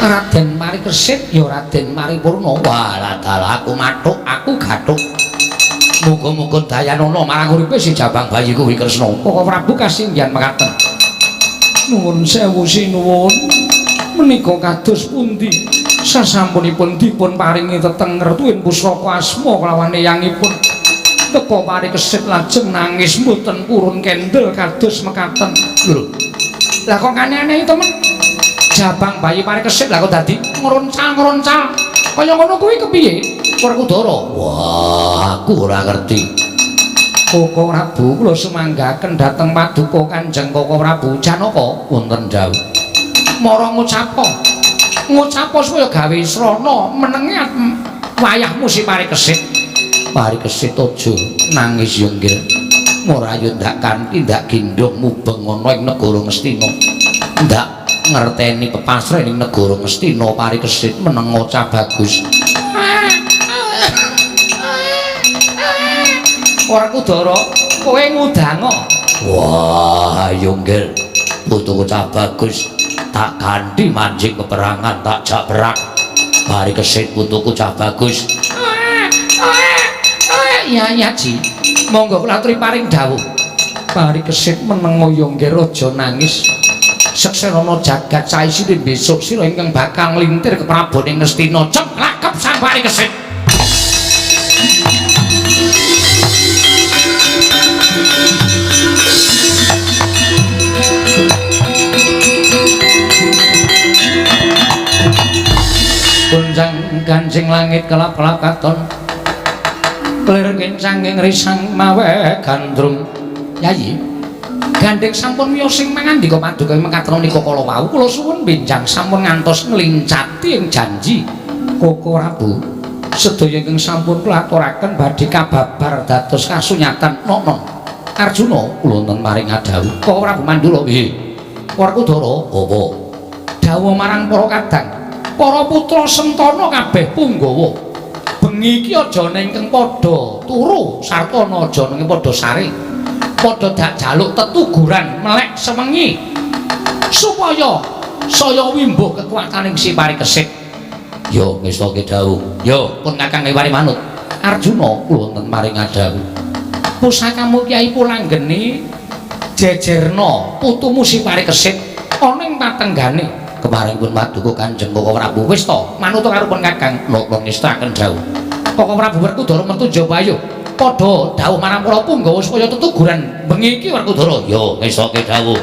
Speaker 2: Raden Parikesit ya Raden Paripurna. Walah dalah aku mathuk, aku gathuk. Muga-muga dayanana marang uripe si jabang bayi kuwi Kresna. Koko Prabu kasinggihan mekaten. Nuwun sewu sinuwun. Menika kados pundi? Sasampunipun dipun paringi tetenger tuwin pusaka asma kelawan eyangipun. Teka Parikesit lajeng nangis mboten purun kendel kados mekaten. Lho. Lah kok aneh-aneh temen? Jabang bayi Parikesit lah kok dadi ngroncal-ngroncal kaya ngono kuwi kepiye? Werkudara. Wah, aku ora ngerti. Koko Prabu kula sumanggaken dhateng paduka Kanjeng Koko Prabu Janaka wonten dawuh. Mara ngucapa. Ngucapa supaya gawe srana menenge wayahmu si Parikesit. Parikesit aja nangis yo nggih. Marayu ndak kanthi ndak gendhong mubeng ana ing negara Ngastina. Ndak ngerteni pepasren ing negara Ngastina Parikesit menengo cah bagus. Werkudara, kowe ngudanga. Wah, ayo nggih. Putuku cah bagus tak ganti manjing peperangan tak jak perang. Parikesit putuku cah bagus. Ya ya Ji. Monggo kula aturi paring dawuh. Parikesit menengo ya nggih aja nangis. Seksenana jagat saisine besok sira ingkang bakal nglintir keprabon ing Ngastina. Ceklakep Sang Parikesit. Kunjang ganjing langit kelap-kelap katon klir kencanging risang mawe gandrung. Yayi, gandeng sampun miyos sing mangandika paduka mekaten nika kala wau kula suwun benjang sampun ngantos nglincati ing janji Koko Prabu. Sedaya ingkang sampun kula aturaken badhe kababar dados kasunyatan. Nono Arjuna kula wonten maring adhawuh Koko Prabu Mandura. Nggih. Werkudara apa dawuh marang para kadang para putra Sentana kabeh punggawa bengi iki aja nengkeng padha turu sartana aja nengkeng padha sare padha dak jaluk tetuguran melek sewengi supaya saya wimbuh kekuataning si Parikesit. Yo ngestake dawuh. Yo pun Kakang Ewari manut. Arjuna kula wonten maring adhawuh. Pusakamu Kyai Pulanggeni jejerna putumu si Parikesit ana ing patenggane. Kemarin pun paduka Kanjeng Koko Prabu. Wis to manut karo pun Kakang. Napa ngestakaken dawuh. Koko Prabu Werkudara metu njaba ayo. Padha dawuh marang para punggawa supaya tetuguran bengi iki Werkudara. Yo ngestake dawuh.